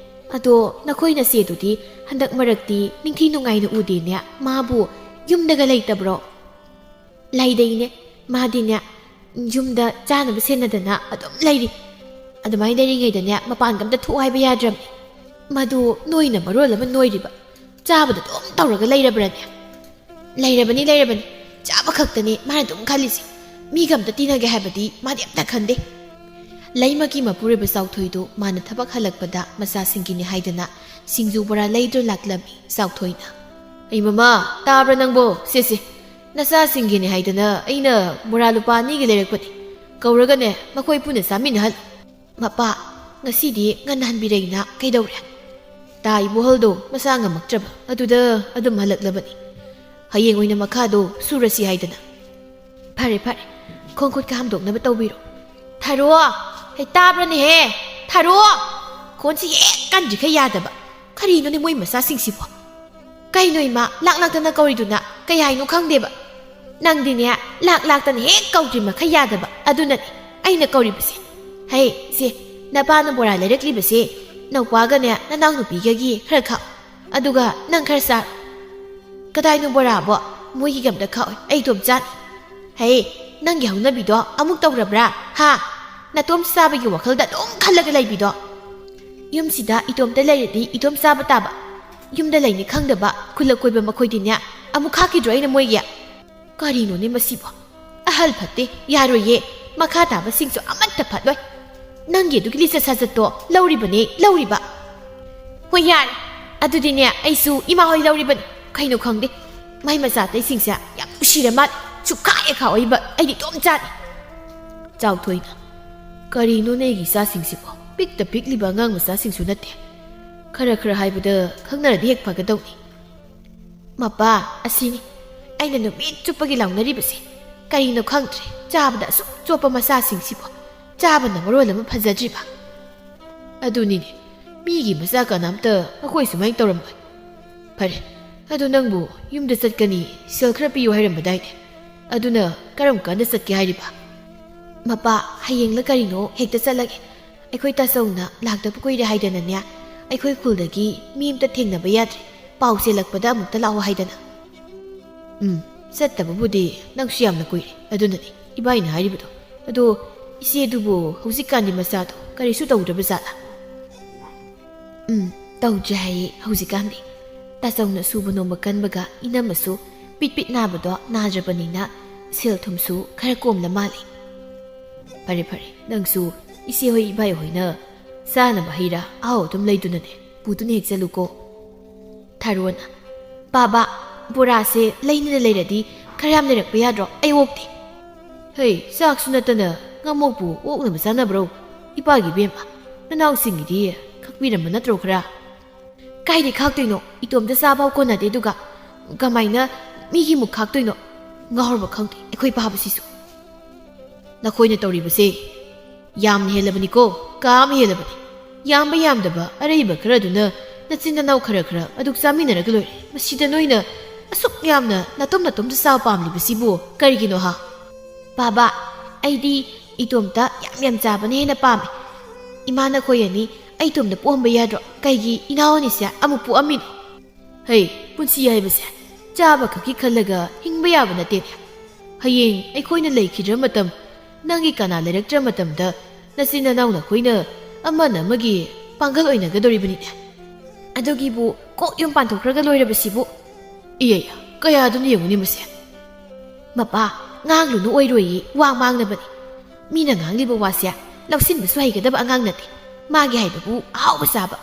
ꯑꯗꯣ ꯅꯈꯣꯏ ꯅꯆꯦꯗꯨꯗꯤ ꯍꯟꯗꯛ ꯃꯔꯛꯇꯤ ꯅꯤꯡꯊꯤ ꯅꯨꯡꯉꯥꯏꯅ ꯎꯗꯦꯅꯦ꯫ ꯃꯥꯕꯨ ꯌꯨꯝꯗꯒ ꯂꯩꯇꯕ꯭ꯔꯣ? ꯂꯩꯗꯦ ꯏꯅꯦ, ꯃꯥꯗꯤꯅꯦ ꯌꯨꯝꯗ ꯆꯥꯅꯕ ꯁꯦꯟꯅꯗꯅ ꯑꯗꯨꯝ ꯂꯩꯔꯤ꯫ ꯑꯗꯨꯃꯥꯏꯅ ꯂꯩꯔꯤꯉꯩꯗꯅꯦ ꯃꯄꯥꯟꯒ ꯑꯝꯇ ꯊꯣꯛꯑꯣ ꯍꯥꯏꯕ ꯌꯥꯗ꯭ꯔꯕꯅꯤ꯫ ꯃꯗꯨ ꯅꯣꯏꯅ ꯃꯔꯣꯜ ꯑꯃ ꯅꯣꯏꯔꯤꯕ, ꯆꯥꯕꯗ ꯑꯗꯨꯝ ꯇꯧꯔꯒ ꯂꯩꯔꯕ꯭ꯔꯅꯦ? ꯂꯩꯔꯕꯅꯤ, ꯂꯩꯔꯕꯅꯤ꯫ ꯆꯥꯕ ꯈꯛꯇꯅꯤ ꯃꯥꯅ ꯑꯗꯨꯝ ꯈꯜꯂꯤꯁꯤ꯫ ꯃꯤꯒ ꯑꯝꯇ ꯇꯤꯟꯅꯒꯦ ꯍꯥꯏꯕꯗꯤ ꯃꯥꯗꯤ ꯑꯝꯇ ꯈꯟꯗꯦ꯫ ꯂꯩꯃꯒꯤ ꯃꯄꯨꯔꯣꯏꯕ ꯆꯥꯎꯊꯣꯏꯗꯨ ꯃꯥꯅ ꯊꯕꯛ ꯍꯜꯂꯛꯄꯗ ꯃꯆꯥꯁꯤꯡꯒꯤꯅꯤ ꯍꯥꯏꯗꯅ ꯁꯤꯡꯖꯨ ꯕꯣꯔꯥ ꯂꯩꯗꯨꯅ ꯂꯥꯛꯂꯝꯃꯤ ꯆꯥꯎꯊꯣꯏꯅ꯫ "ꯑꯩ ꯃꯃꯥ, ꯇꯥꯕ꯭ꯔꯥ ꯅꯪꯕꯣ? ꯁꯦ, ꯁꯦ, ꯅꯆꯥꯁꯤꯡꯒꯤꯅꯤ ꯍꯥꯏꯗꯅ ꯑꯩꯅ ꯕꯣꯔꯥ ꯂꯨꯄꯥ ꯑꯅꯤꯒꯤ ꯂꯩꯔꯛꯄꯅꯤ꯫ ꯀꯧꯔꯒꯅꯦ ꯃꯈꯣꯏ ꯄꯨꯟꯅ ꯆꯥꯃꯤꯟꯅꯍꯜꯂꯨ꯫" "ꯃꯄꯥ, ꯉꯁꯤꯗꯤ ꯉꯟꯅ ꯍꯟꯕꯤꯔꯛꯏꯅ ꯀꯩꯗꯧꯔꯦ?" "ꯇꯥ ꯏꯕꯣꯍꯜꯗꯣ ꯃꯁꯥ ꯉꯝꯃꯛꯇ꯭ꯔꯕ, ꯑꯗꯨꯗ ꯑꯗꯨꯝ ꯍꯜꯂꯛꯂꯕꯅꯤ꯫ ꯍꯌꯦꯡ ꯑꯣꯏꯅ ꯃꯈꯥꯗꯣ ꯁꯨꯔꯁꯤ ꯍꯥꯏꯗꯅ꯫" "ꯐꯔꯦ, ꯐꯔꯦ, ꯈꯣꯡ ꯈꯨꯠꯀ ꯍꯥꯝꯗꯣꯛꯅꯕ ꯇꯧꯕꯤꯔꯣ꯫" "ꯊꯥꯔꯣ! ꯍꯦ, ꯇꯥꯕ꯭ꯔꯅꯦꯍꯦ? ꯊꯥꯔꯣ! ꯈꯣꯟꯁꯤ ꯍꯦꯛ ꯀꯟꯗ꯭ꯔꯤꯈꯩ ꯌꯥꯗꯕ꯫ ꯀꯔꯤꯅꯣꯅꯦ ꯃꯣꯏ ꯃꯆꯥꯁꯤꯡꯁꯤꯕꯣ? ꯀꯩꯅꯣ ꯏꯃꯥ, ꯂꯥꯛ ꯂꯥꯛꯇꯅ ꯀꯧꯔꯤꯗꯨꯅ ꯀꯩ ꯍꯥꯏꯅꯣ ꯈꯪꯗꯦꯕ꯫ ꯅꯪꯗꯤꯅꯦ, ꯂꯥꯛ ꯂꯥꯛꯇꯅ ꯍꯦꯛ ꯀꯧꯗ꯭ꯔꯤ ꯃꯈꯩ ꯌꯥꯗꯕ꯫ ꯑꯗꯨꯅꯅꯦ ꯑꯩꯅ ꯀꯧꯔꯤꯕꯁꯦ꯫ ꯍꯩ, ꯁꯦ, ꯅꯄꯥꯅ ꯕꯣꯔꯥ ꯂꯩꯔꯛꯂꯤꯕꯁꯦ ꯅꯧꯄꯥꯒꯅꯦ ꯅꯅꯥꯎꯅꯨꯄꯤꯒꯒꯤ ꯈꯔ ꯈꯥꯛꯑꯣ꯫ ꯑꯗꯨꯒ ꯅꯪ ꯈꯔ ꯆꯥꯔꯣ꯫" "ꯀꯗꯥꯏꯅꯣ ꯕꯣꯔꯥꯕꯣ? ꯃꯣꯏꯒꯤꯒ ꯑꯝꯇ ꯈꯥꯛꯑꯣꯏ, ꯑꯩ ꯏꯇꯣꯝ ꯆꯥꯅꯤ꯫" "ꯍꯦ, ꯅꯪꯒꯤ ꯍꯧꯅꯕꯤꯗꯣ ꯑꯃꯨꯛ ꯇꯧꯔꯕ꯭ꯔꯥ? ꯍꯥ? ꯅꯇꯣꯝ ꯆꯥꯕꯒꯤ ꯋꯥꯈꯜꯗ ꯑꯗꯨꯝ ꯈꯜꯂꯒ ꯂꯩꯕꯤꯗꯣ꯫ ꯌꯨꯝꯁꯤꯗ ꯏꯇꯣꯝꯇ ꯂꯩꯔꯗꯤ ꯏꯇꯣꯝ ꯆꯥꯕ ꯇꯥꯕ꯫ ꯌꯨꯝꯗ ꯂꯩꯅꯤ ꯈꯪꯗꯕ ꯈꯨꯜꯂꯛ ꯀꯣꯏꯕ ꯃꯈꯣꯏꯗꯤꯅꯦ ꯑꯃꯨꯛ ꯈꯥꯛꯈꯤꯗ꯭ꯔꯣ ꯑꯩꯅ ꯃꯣꯏꯒꯤ?" "ꯀꯔꯤꯅꯣꯅꯦ ꯃꯁꯤꯕꯣ? ꯑꯍꯜ ꯐꯠꯇꯦ, ꯌꯥꯔꯣꯏꯌꯦ꯫ ꯃꯈꯥ ꯇꯥꯕꯁꯤꯡꯁꯨ ꯑꯃꯠꯇ ꯐꯠꯂꯣꯏ꯫ ꯅꯪꯒꯤ ꯑꯗꯨꯒꯤ ꯂꯤꯆꯠ ꯁꯥꯖꯠꯇꯣ ꯂꯧꯔꯤꯕꯅꯦ, ꯂꯧꯔꯤꯕ꯫ ꯍꯣꯏ, ꯌꯥꯔꯦ꯫ ꯑꯗꯨꯗꯤꯅꯦ, ꯑꯩꯁꯨ ꯏꯃꯥ ꯍꯣꯏ ꯂꯧꯔꯤꯕꯅꯤ꯫ ꯀꯩꯅꯣ ꯈꯪꯗꯦ, ꯃꯥꯏ ꯃꯆꯥ ꯑꯇꯩꯁꯤꯡꯁꯦ ꯌꯥꯝ ꯅꯨꯡꯁꯤꯔ ꯃꯥꯜꯂꯦ꯫ ꯁꯨꯛꯈꯥ ꯍꯦꯛ ꯈꯥꯛꯑꯣꯏꯕ, ꯑꯩꯗꯤ ꯏꯇꯣꯝ ꯆꯥꯅꯤ꯫ ꯆꯥꯎꯊꯣꯏꯅ, "ꯀꯔꯤꯅꯣꯅꯦ ꯑꯩꯒꯤ ꯏꯆꯥꯁꯤꯡꯁꯤꯕꯣ? ꯄꯤꯛꯇ ꯄꯤꯛꯂꯤꯕ ꯑꯉꯥꯡ ꯃꯆꯥꯁꯤꯡꯁꯨ ꯅꯠꯇꯦ꯫ ꯈꯔ ꯈꯔ ꯍꯥꯏꯕꯗ ꯈꯪꯅꯔꯗꯤ ꯍꯦꯛ ꯐꯒꯗꯧꯅꯤ꯫" "ꯃꯄꯥ, ꯑꯁꯤꯅꯤ ꯑꯩꯅ ꯅꯨꯃꯤꯠ ꯆꯨꯞꯄꯒꯤ ꯂꯥꯎꯅꯔꯤꯕꯁꯦ꯫ ꯀꯔꯤꯅꯣ ꯈꯪꯗ꯭ꯔꯦ, ꯆꯥꯕꯗ ꯑꯁꯨꯛ ꯆꯣꯞꯄ ꯃꯆꯥꯁꯤꯡꯁꯤꯕꯨ꯫ ꯆꯥꯕꯅ ꯃꯔꯣꯜ ꯑꯃ ꯐꯖꯗ꯭ꯔꯤꯕ꯫" "ꯑꯗꯨꯅꯤꯅꯦ, ꯃꯤꯒꯤ ꯃꯆꯥ ꯀꯅꯥꯝꯇ ꯑꯩꯈꯣꯏ ꯁꯨꯃꯥꯏꯅ ꯇꯧꯔꯝꯃꯣꯏ꯫ ꯐꯔꯦ, ꯑꯗꯨ ꯅꯪꯕꯨ ꯌꯨꯝꯗ ꯆꯠꯀꯅꯤ, ꯁꯦꯜ ꯈꯔ ꯄꯤꯌꯨ ꯍꯥꯏꯔꯝꯕꯗꯥꯏꯅꯦ꯫ ꯑꯗꯨꯅ ꯀꯔꯝ ꯀꯥꯟꯗ ꯆꯠꯀꯦ ꯍꯥꯏꯔꯤꯕ?" "ꯃꯄꯥ, ꯍꯌꯦꯡꯂ ꯀꯔꯤꯅꯣ ꯍꯦꯛꯇ ꯆꯠꯂꯒꯦ꯫ ꯑꯩꯈꯣꯏ ꯇꯥꯆꯧꯅ ꯂꯥꯛꯇꯕ ꯀꯨꯏꯔꯦ ꯍꯥꯏꯗꯅꯅꯦ, ꯑꯩꯈꯣꯏ ꯈꯨꯜꯗꯒꯤ ꯃꯤ ꯑꯝꯇ ꯊꯦꯡꯅꯕ ꯌꯥꯗ꯭ꯔꯦ, ꯄꯥꯎ ꯆꯦꯜꯂꯛꯄꯗ ꯑꯃꯨꯛꯇ ꯂꯥꯛꯑꯣ ꯍꯥꯏꯗꯅ꯫" "ꯎꯝ, ꯆꯠꯇꯕꯕꯨꯗꯤ ꯅꯪꯁꯨ ꯌꯥꯝꯅ ꯀꯨꯏꯔꯦ, ꯑꯗꯨꯅꯅꯤ ꯏꯕꯥꯏꯅ ꯍꯥꯏꯔꯤꯕꯗꯣ꯫ ꯑꯗꯣ ꯏꯆꯦꯗꯨꯕꯨ ꯍꯧꯖꯤꯛꯀꯥꯟꯗꯤ ꯃꯆꯥꯗꯣ ꯀꯔꯤꯁꯨ ꯇꯧꯗ꯭ꯔꯕ ꯖꯥꯠꯂꯥ?" "ꯎꯝ, ꯇꯧꯗ꯭ꯔꯦ ꯍꯥꯏꯌꯦ ꯍꯧꯖꯤꯛꯀꯥꯟꯗꯤ꯫ ꯇꯥꯆꯧꯅ ꯁꯨꯕ ꯅꯣꯝꯕ ꯀꯟꯕꯒ ꯏꯅꯝꯃꯁꯨ ꯄꯤꯠ ꯄꯤꯠ ꯅꯥꯕꯗꯣ ꯅꯥꯗ꯭ꯔꯕꯅꯤꯅ ꯁꯦꯜ ꯊꯨꯝꯁꯨ ꯈꯔ ꯀꯣꯝꯂ ꯃꯥꯜꯂꯦ꯫" "ꯐꯔꯦ ꯐꯔꯦ, ꯅꯪꯁꯨ ꯏꯆꯦ ꯍꯣꯏ ꯏꯕꯥꯏ ꯍꯣꯏꯅ ꯆꯥꯅꯕ ꯍꯩ ꯔꯥ ꯑꯍꯥꯎ ꯑꯗꯨꯝ ꯂꯩꯗꯨꯅꯅꯦ ꯄꯨꯗꯨꯅ ꯍꯦꯛ ꯆꯠꯂꯨꯀꯣ꯫" ꯊꯥꯔꯣꯅ, "ꯕꯥꯕꯥ, ꯕꯣꯔꯥꯁꯦ ꯂꯩꯅꯅ ꯂꯩꯔꯗꯤ ꯈꯔ ꯌꯥꯝ ꯂꯩꯔꯛꯄ ꯌꯥꯗ꯭ꯔꯣ? ꯑꯩ ꯑꯣꯛꯇꯦ꯫" "ꯍꯩ, ꯆꯥꯛꯁꯨ ꯅꯠꯇꯅ ꯉꯝꯃꯣꯛꯄꯨ ꯑꯣꯛꯅꯕ ꯆꯥꯅꯕ꯭ꯔꯣ? ꯏꯄꯥꯒꯤ ꯏꯕꯦꯝꯃ, ꯅꯅꯥꯎꯁꯤꯡꯒꯤꯗꯤ ꯈꯥꯛꯄꯤꯔꯝꯕ ꯅꯠꯇ꯭ꯔꯣ ꯈꯔ?" "ꯀꯥꯏꯗꯩ ꯈꯥꯛꯇꯣꯏꯅꯣ? ꯏꯇꯣꯝꯇ ꯆꯥꯕ ꯀꯣꯟꯅꯗꯦ, ꯑꯗꯨꯒ ꯀꯃꯥꯏꯅ ꯃꯤꯒꯤ ꯃꯨꯛ ꯈꯥꯛꯇꯣꯏꯅꯣ? ꯉꯥꯎꯔꯕ ꯈꯪꯗꯦ ꯑꯩꯈꯣꯏ ꯄꯥꯕꯁꯤꯁꯨ꯫" "ꯅꯈꯣꯏꯅ ꯇꯧꯔꯤꯕꯁꯦ ꯌꯥꯝꯅ ꯍꯦꯜꯂꯕꯅꯤꯀꯣ, ꯀꯥ ꯑꯃ ꯍꯦꯜꯂꯕꯅꯤ꯫ ꯌꯥꯝꯕ ꯌꯥꯝꯗꯕ ꯑꯔꯩꯕ ꯈꯔꯗꯨꯅ ꯅꯆꯤꯟ ꯅꯅꯥꯎ ꯈꯔ ꯈꯔ ꯑꯗꯨꯛ ꯆꯥꯃꯤꯟꯅꯔꯒ ꯂꯣꯏꯔꯦ꯫ ꯃꯁꯤꯗ ꯅꯣꯏꯅ ꯑꯁꯨꯛ ꯌꯥꯝꯅ ꯅꯇꯣꯝ ꯅꯇꯣꯝꯇ ꯆꯥꯕ ꯄꯥꯝꯂꯤꯕꯁꯤꯕꯨ ꯀꯔꯤꯒꯤꯅꯣ ꯍꯥ?" "ꯕꯥꯕꯥ, ꯑꯩꯗꯤ ꯏꯇꯣꯝꯇ ꯌꯥꯝ ꯌꯥꯝ ꯆꯥꯕꯅ ꯍꯦꯟꯅ ꯄꯥꯝꯃꯦ꯫ ꯏꯃꯥ, ꯅꯈꯣꯏ ꯑꯅꯤ ꯑꯩ ꯏꯇꯣꯝꯇ ꯄꯣꯛꯑꯝꯕ ꯌꯥꯗ꯭ꯔꯣ? ꯀꯩꯒꯤ ꯏꯅꯥꯎ ꯑꯅꯤꯁꯦ ꯑꯃꯨꯛ ꯄꯣꯛꯑꯝꯃꯤꯅꯣ?" "ꯍꯩ, ꯄꯨꯟꯁꯤ ꯍꯥꯏꯕꯁꯦ ꯆꯥꯕ ꯈꯛꯀꯤ ꯈꯜꯂꯒ ꯍꯤꯡꯕ ꯌꯥꯕ ꯅꯠꯇꯦꯅꯦ꯫ ꯍꯌꯦꯡ ꯑꯩꯈꯣꯏꯅ ꯂꯩꯈꯤꯗ꯭ꯔ ꯃꯇꯝ, ꯅꯪꯒꯤ ꯀꯅꯥ ꯂꯩꯔꯛꯇ꯭ꯔ ꯃꯇꯝꯗ, ꯅꯆꯤꯟ ꯅꯅꯥꯎ ꯅꯈꯣꯏꯅ ꯑꯃꯅ ꯑꯃꯒꯤ ꯄꯥꯡꯒꯜ ꯑꯣꯏꯅꯒꯗꯧꯔꯤꯕꯅꯤꯅꯦ꯫ ꯑꯗꯨꯒꯤꯕꯨ ꯀꯣꯛ ꯌꯨꯝ ꯄꯥꯟꯊꯣꯛꯈ꯭ꯔꯒ ꯂꯣꯏꯔꯕꯁꯤꯕꯨ꯫" "ꯏꯌꯦ, ꯀꯌꯥꯗꯨꯅ ꯌꯦꯡꯉꯨꯅꯦ ꯃꯁꯦ꯫" "ꯃꯄꯥ, ꯉꯥꯡꯂꯨꯅꯨ ꯑꯣꯏꯔꯣꯏꯌꯦ, ꯋꯥ ꯃꯥꯡꯅꯕꯅꯤ꯫ ꯃꯤꯅ ꯉꯥꯡꯂꯤꯕ ꯋꯥꯁꯦ ꯂꯧꯁꯤꯟꯕꯁꯨ ꯍꯩꯒꯗꯕ ꯑꯉꯥꯡ ꯅꯠꯇꯦ꯫ ꯃꯥꯒꯤ ꯍꯥꯏꯕꯕꯨ ꯑꯍꯥꯎꯕ ꯆꯥꯕ,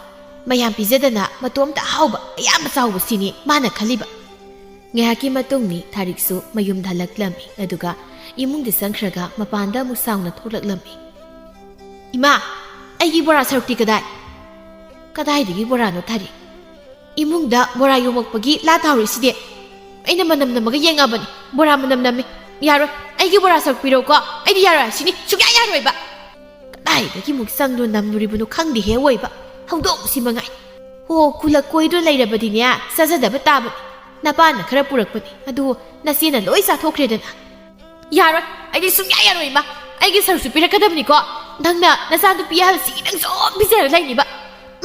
ꯃꯌꯥꯝ ꯄꯤꯖꯗꯅ ꯃꯇꯣꯝꯇ ꯑꯍꯥꯎꯕ ꯑꯌꯥꯝꯕ ꯆꯥꯎꯕꯁꯤꯅꯤ ꯃꯥꯅ ꯈꯜꯂꯤꯕ꯫ ꯉꯥꯏꯍꯥꯛꯀꯤ ꯃꯇꯨꯡꯅꯤ ꯊꯥꯔꯤꯛꯁꯨ ꯃꯌꯨꯝꯗ ꯍꯜꯂꯛꯂꯝꯃꯤ, ꯑꯗꯨꯒ ꯏꯃꯨꯡꯗ ꯆꯪꯈ꯭ꯔꯒ ꯃꯄꯥꯟꯗ ꯑꯃꯨꯛ ꯁꯥꯎꯅ ꯊꯣꯛꯂꯛꯂꯝꯃꯤ꯫ "ꯏꯃꯥ, ꯑꯩꯒꯤ ꯕꯣꯔꯥ ꯁꯔꯨꯛꯇꯤ ꯀꯗꯥꯏ?" "ꯀꯗꯥꯏꯗꯒꯤ ꯕꯣꯔꯥꯅꯣ ꯊꯥꯔꯤꯛ? ꯏꯃꯨꯡꯗ ꯕꯣꯔꯥ ꯌꯣꯝꯃꯛꯄꯒꯤ ꯂꯥ ꯇꯥꯍꯧꯔꯤꯁꯤꯗꯤ꯫ ꯑꯩꯅ ꯃꯅꯝ ꯅꯝꯃꯒ ꯌꯦꯡꯉꯕꯅꯤ, ꯕꯣꯔꯥ ꯃꯅꯝ ꯅꯝꯃꯤ꯫ ꯌꯥꯔꯣꯏ, ꯑꯩꯒꯤ ꯕꯣꯔꯥ ꯁꯔꯨꯛ ꯄꯤꯔꯧꯀꯣ, ꯑꯩꯗꯤ ꯌꯥꯔꯣꯏ ꯍꯥꯏꯁꯤꯅꯤ, ꯁꯨꯡꯌꯥ ꯌꯥꯔꯣꯏꯕ꯫ ꯀꯗꯥꯏꯗꯒꯤ ꯑꯃꯨꯛ ꯆꯪꯗꯨꯅ ꯅꯝꯂꯨꯔꯤꯕꯅꯣ ꯈꯪꯗꯦꯍꯦ ꯑꯣꯏꯕ, ꯍꯧꯗꯣꯡꯁꯤ ꯃꯉꯥꯏ꯫ ꯍꯣ, ꯈꯨꯂꯛ ꯀꯣꯏꯗꯨꯅ ꯂꯩꯔꯕꯗꯤꯅꯦ, ꯆꯥꯖꯗꯕ ꯇꯥꯕꯅꯤ꯫ ꯅꯄꯥꯅ ꯈꯔ ꯄꯨꯔꯛꯄꯅꯤ, ꯑꯗꯨ ꯅꯆꯦꯅ ꯂꯣꯏ ꯆꯥꯊꯣꯛꯈ꯭ꯔꯦꯗꯅ꯫" "ꯌꯥꯔꯣꯏ, ꯑꯩꯗꯤ ꯁꯨꯡꯌꯥ ꯌꯥꯔꯣꯏ ꯏꯃꯥ, ꯑꯩꯒꯤ ꯁꯔꯨꯛꯁꯨ ꯄꯤꯔꯛꯀꯗꯕꯅꯤꯀꯣ꯫ ꯅꯪꯅ ꯅꯆꯥꯅꯨꯄꯤ ꯑꯍꯜꯁꯤꯒꯤ ꯅꯪ ꯁꯨꯝ ꯄꯤꯖꯔ ꯂꯩꯅꯤꯕ꯫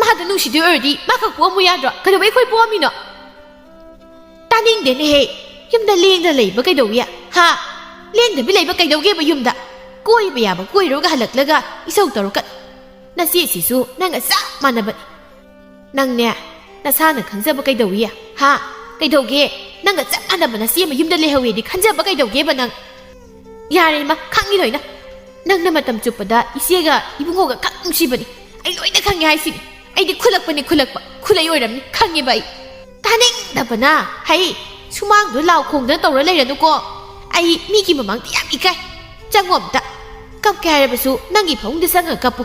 ꯃꯥꯗ ꯅꯨꯡꯁꯤꯗꯣꯏ ꯑꯣꯏꯔꯗꯤ ꯃꯥ ꯈꯛ ꯄꯣꯛꯑꯝꯃꯨ ꯌꯥꯗ꯭ꯔꯣ? ꯀꯩꯗꯧꯕꯩ ꯑꯩꯈꯣꯏ ꯄꯣꯛꯑꯝꯃꯤꯅꯣ?" "ꯇꯥꯅꯤꯡꯗꯦꯅꯦꯍꯦ, ꯌꯨꯝꯗ ꯂꯦꯡꯗꯅ ꯂꯩꯕ ꯀꯩꯗꯧꯏ? ꯍꯥ? ꯂꯦꯡꯗꯕꯤ ꯂꯩꯕ ꯀꯩꯗꯧꯒꯦꯕ ꯌꯨꯝꯗ? ꯀꯣꯏꯕ ꯌꯥꯕ ꯀꯣꯏꯔꯨꯔꯒ ꯍꯜꯂꯛꯂꯒ ꯏꯁꯧ ꯇꯧꯔꯛꯀꯅꯨ꯫ ꯅꯆꯦꯁꯤꯁꯨ ꯅꯪꯒ ꯆꯞ ꯃꯥꯟꯅꯕꯅꯤ꯫ ꯅꯪꯅꯦ, ꯅꯁꯥꯅ ꯈꯪꯖꯕ ꯀꯩꯗꯧꯏ? ꯍꯥ? ꯀꯩꯗꯧꯒꯦ? ꯅꯪꯒ ꯆꯞ ꯃꯥꯟꯅꯕ ꯅꯆꯦ ꯑꯃ ꯌꯨꯝꯗ ꯂꯩꯍꯧꯋꯦꯗꯤ ꯈꯟꯖꯕ ꯀꯩꯗꯧꯒꯦꯕ ꯅꯪ?" "ꯌꯥꯔꯦ ꯏꯃꯥ, ꯈꯪꯉꯤ ꯂꯣꯏꯅ꯫ ꯅꯪꯅ ꯃꯇꯝ ꯆꯨꯞꯄꯗ ꯏꯆꯦꯒ ꯏꯕꯨꯡꯉꯣꯒ ꯈꯛ ꯅꯨꯡꯁꯤꯕꯅꯤ꯫ ꯑꯩ ꯂꯣꯏꯅ ꯈꯪꯉꯦ ꯍꯥꯏꯁꯤꯅꯤ꯫ ꯑꯩꯗꯤ ꯈꯨꯜꯂꯛꯄꯅꯤ, ꯈꯨꯜꯂꯛꯄ꯫ ꯈꯨꯜꯂꯩ ꯑꯣꯏꯔꯝꯅꯤ, ꯈꯪꯉꯦꯕ ꯑꯩ꯫" "ꯇꯥꯅꯤꯡꯗꯕꯅ, ꯍꯩ, ꯁꯨꯃꯥꯡꯗꯨ ꯂꯥꯎ ꯈꯣꯡꯗꯅ ꯇꯧꯔ ꯂꯩꯔꯅꯨꯀꯣ꯫ ꯑꯩ ꯃꯤꯒꯤ ꯃꯃꯥꯡꯗ ꯌꯥꯝ ꯏꯀꯥꯏ꯫ ꯆꯪꯉꯣ ꯑꯝꯇ꯫ ꯀꯞꯀꯦ ꯍꯥꯏꯔꯕꯁꯨ ꯅꯪꯒꯤ ꯐꯃꯨꯡꯗ ꯆꯪꯉꯒ ꯀꯞꯄꯨ꯫"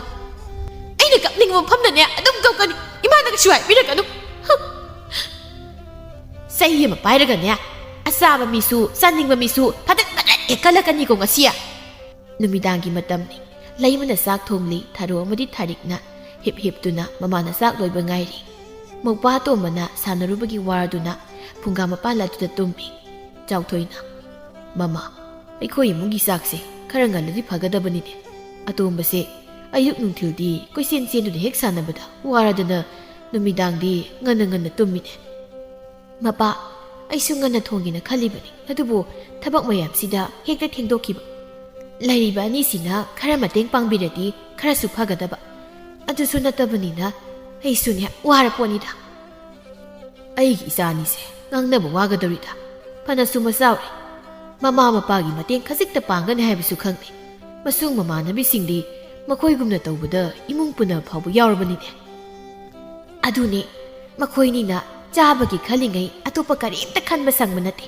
"ꯑꯩꯅ ꯀꯞꯅꯤꯡꯕ ꯃꯐꯝꯗꯅꯦ ꯑꯗꯨꯝ ꯀꯞꯀꯅꯤ꯫ ꯏꯃꯥꯅ ꯀꯩꯁꯨ ꯍꯥꯏꯕꯤꯔꯛꯀꯅꯨ꯫" "ꯍꯨꯝ꯫ ꯆꯩ ꯑꯃ ꯄꯥꯏꯔꯒꯅꯦ, ꯑꯆꯥꯕ ꯃꯤꯁꯨ, ꯆꯥꯅꯤꯡꯕ ꯃꯤꯁꯨ ꯐꯗꯠ ꯐꯗꯠ ꯍꯦꯛ ꯀꯜꯂꯛꯀꯅꯤꯀꯣ ꯉꯁꯤ꯫" ꯅꯨꯃꯤꯗꯥꯡꯒꯤ ꯃꯇꯝꯅꯤ꯫ ꯂꯩꯃꯅ ꯆꯥꯛ ꯊꯣꯡꯂꯤ, ꯊꯥꯔꯣ ꯑꯃꯗꯤ ꯊꯥꯔꯤꯛꯅ ꯍꯤꯞ ꯍꯤꯞꯇꯨꯅ ꯃꯃꯥꯅ ꯆꯥꯛ ꯂꯣꯏꯕ ꯉꯥꯏꯔꯤ꯫ ꯃꯧꯄꯥ ꯑꯇꯣꯝꯕꯅ ꯁꯥꯟꯅꯔꯨꯕꯒꯤ ꯋꯥꯔꯗꯨꯅ ꯐꯨꯡꯒꯥ ꯃꯄꯥꯜ ꯑꯗꯨꯗ ꯇꯨꯝꯃꯤ꯫ ꯆꯥꯎꯊꯣꯏꯅ, "ꯃꯃꯥ, ꯑꯩꯈꯣꯏ ꯏꯃꯨꯡꯒꯤ ꯆꯥꯛꯁꯦ ꯈꯔ ꯉꯜꯂꯗꯤ ꯐꯒꯗꯕꯅꯤꯅꯦ꯫ ꯑꯇꯣꯝꯕꯁꯦ ꯑꯌꯨꯛ ꯅꯨꯡꯊꯤꯜꯗꯤ ꯀꯣꯏꯆꯦꯟ ꯆꯦꯟꯗꯨꯅ ꯍꯦꯛ ꯁꯥꯟꯅꯕꯗ ꯋꯥꯔꯗꯅ ꯅꯨꯃꯤꯗꯥꯡꯗꯤ ꯉꯟꯅ ꯉꯟꯅ ꯇꯨꯝꯃꯤꯅꯦ꯫" "ꯃꯄꯥ, ꯑꯩꯁꯨ ꯉꯟꯅ ꯊꯣꯡꯒꯦꯅ ꯈꯜꯂꯤꯕꯅꯤ, ꯑꯗꯨꯕꯨ ꯊꯕꯛ ꯃꯌꯥꯝꯁꯤꯗ ꯍꯦꯛꯇ ꯊꯦꯡꯗꯣꯛꯈꯤꯕ꯫ ꯂꯩꯔꯤꯕ ꯑꯅꯤꯁꯤꯅ ꯈꯔ ꯃꯇꯦꯡ ꯄꯥꯡꯕꯤꯔꯗꯤ ꯈꯔꯁꯨ ꯐꯒꯗꯕ꯫ ꯑꯗꯨꯁꯨ ꯅꯠꯇꯕꯅꯤꯅ ꯑꯩꯁꯨꯅꯦ ꯋꯥꯔ ꯄꯣꯠꯅꯤꯗ꯫" "ꯑꯩꯒꯤ ꯏꯆꯥ ꯑꯅꯤꯁꯦ ꯉꯥꯡꯅꯕ ꯋꯥꯒꯗꯧꯔꯤꯗ꯫ ꯐꯅꯁꯨ ꯃꯆꯥꯎꯔꯦ꯫ ꯃꯃꯥ ꯃꯄꯥꯒꯤ ꯃꯇꯦꯡ ꯈꯖꯤꯛꯇ ꯄꯥꯡꯒꯅꯤ ꯍꯥꯏꯕꯁꯨ ꯈꯪꯗꯦ꯫ ꯃꯁꯨꯡ ꯃꯃꯥꯟꯅꯕꯤꯁꯤꯡꯗꯤ ꯃꯈꯣꯏꯒꯨꯝꯅ ꯇꯧꯕꯗ ꯏꯃꯨꯡ ꯄꯨꯟꯅ ꯐꯥꯎꯕ ꯌꯥꯎꯔꯕꯅꯤꯅꯦ꯫ ꯑꯗꯨꯅꯦ, ꯃꯈꯣꯏꯅꯤꯅ ꯆꯥꯕꯒꯤ ꯈꯜꯂꯤꯉꯩ ꯑꯇꯣꯞꯄ ꯀꯔꯤꯝꯇ ꯈꯟꯕ ꯁꯪꯕ ꯅꯠꯇꯦ꯫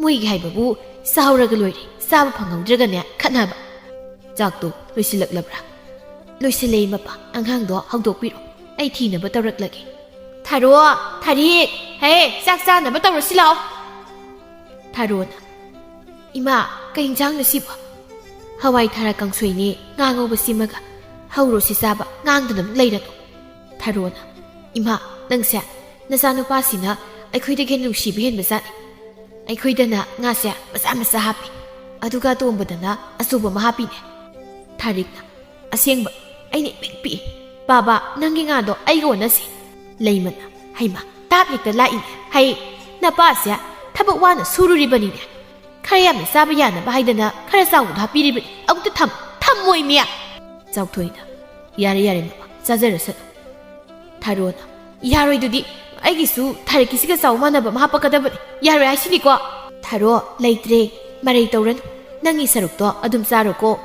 ꯃꯣꯏꯒꯤ ꯍꯥꯏꯕꯕꯨ ꯆꯥꯍꯧꯔꯒ ꯂꯣꯏꯔꯦ, ꯆꯥꯕ ꯐꯪꯍꯧꯗ꯭ꯔꯒꯅꯦ ꯈꯠꯅꯕ꯫ ꯆꯥꯛꯇꯣ ꯂꯣꯏꯁꯤꯜꯂꯛꯂꯕ꯭ꯔꯥ? ꯂꯣꯏꯁꯤꯜꯂꯦ ꯏꯃꯥ, ꯑꯉꯥꯡꯗꯣ ꯍꯧꯗꯣꯛꯄꯤꯔꯣ, ꯑꯩ ꯊꯤꯅꯕ ꯇꯧꯔꯛꯂꯒꯦ꯫ ꯊꯥꯔꯣ, ꯊꯥꯔꯤꯛ, ꯍꯦ, ꯆꯥꯛ ꯆꯥꯅꯕ ꯇꯧꯔꯁꯤ ꯂꯥꯛꯑꯣ꯫ ꯊꯥꯔꯣꯅ, ꯏꯃꯥ, ꯀꯩ ꯏꯟꯖꯥꯡꯅꯣ ꯁꯤꯕꯣ? ꯍꯋꯥꯏ ꯊꯔꯥꯛ ꯀꯥꯡꯁꯣꯏꯅꯦ, ꯉꯥ ꯉꯧꯕ ꯁꯤꯃꯒ꯫ ꯍꯧꯔꯣ ꯁꯤ ꯆꯥꯕ, ꯉꯥꯡꯗꯅ ꯑꯗꯨꯝ ꯂꯩꯔꯅꯨ꯫ ꯊꯥꯔꯣꯅ, ꯏꯃꯥ, ꯅꯪꯁꯦ ꯅꯆꯥꯅꯨꯄꯥꯁꯤꯅ ꯑꯩꯈꯣꯏꯗꯒꯤ ꯍꯦꯟꯅ ꯅꯨꯡꯁꯤꯕ ꯍꯦꯟꯕꯖꯥꯠꯅꯤ꯫ ꯑꯩꯈꯣꯏꯗꯅ ꯉꯥꯁꯦ ꯃꯆꯥ ꯃꯆꯥ ꯍꯥꯞꯄꯤ, ꯑꯗꯨꯒ ꯑꯇꯣꯝꯕꯗꯅ ꯑꯆꯧꯕ ꯑꯃ ꯍꯥꯞꯄꯤꯅꯦ꯫ ꯊꯥꯔꯤꯛꯅ, ꯑꯁꯦꯡꯕ, ꯑꯩꯅ ꯏꯄꯤꯛ ꯄꯤꯛꯏ꯫ ꯕꯥꯕꯥ, ꯅꯪꯒꯤ ꯉꯥꯗꯣ ꯑꯩꯒ ꯑꯣꯟꯅꯁꯤ꯫ ꯂꯩꯃꯅ, ꯍꯩꯃꯥ, ꯇꯥꯞ ꯍꯦꯛꯇ ꯂꯥꯛꯏꯅꯦ꯫ ꯍꯩ, ꯅꯄꯥꯁꯦ ꯊꯕꯛ ꯋꯥꯅ ꯁꯨꯔꯨꯔꯤꯕꯅꯤꯅꯦ꯫ ꯈꯔ ꯌꯥꯝꯅ ꯆꯥꯕ ꯌꯥꯅꯕ ꯍꯥꯏꯗꯅ ꯈꯔ ꯆꯥꯎꯕꯗꯣ ꯍꯥꯞꯄꯤꯔꯤꯕꯅꯤ꯫ ꯑꯃꯨꯛꯇ ꯊꯝ, ꯊꯝꯃꯣꯏ ꯃꯤ꯫ ꯆꯥꯎꯊꯣꯏꯅ, ꯌꯥꯔꯦ, ꯌꯥꯔꯦ ꯃꯃꯥ, ꯆꯥꯖꯔꯁꯅꯨ꯫ ꯊꯥꯔꯣꯅ, ꯌꯥꯔꯣꯏꯗꯨꯗꯤ, ꯑꯩꯒꯤꯁꯨ ꯊꯥꯔꯤꯛꯀꯤꯁꯤꯒ ꯆꯥꯎ ꯃꯥꯟꯅꯕ ꯑꯃ ꯍꯥꯞꯄꯛꯀꯗꯕꯅꯤ꯫ ꯌꯥꯔꯣꯏ ꯍꯥꯏꯁꯤꯅꯤꯀꯣ꯫ ꯊꯥꯔꯣ, ꯂꯩꯇ꯭ꯔꯦ, ꯃꯔꯩ ꯇꯧꯔꯅꯨ꯫ ꯅꯪꯒꯤ ꯁꯔꯨꯛꯇꯣ ꯑꯗꯨꯝ ꯆꯥꯔꯣꯀꯣ꯫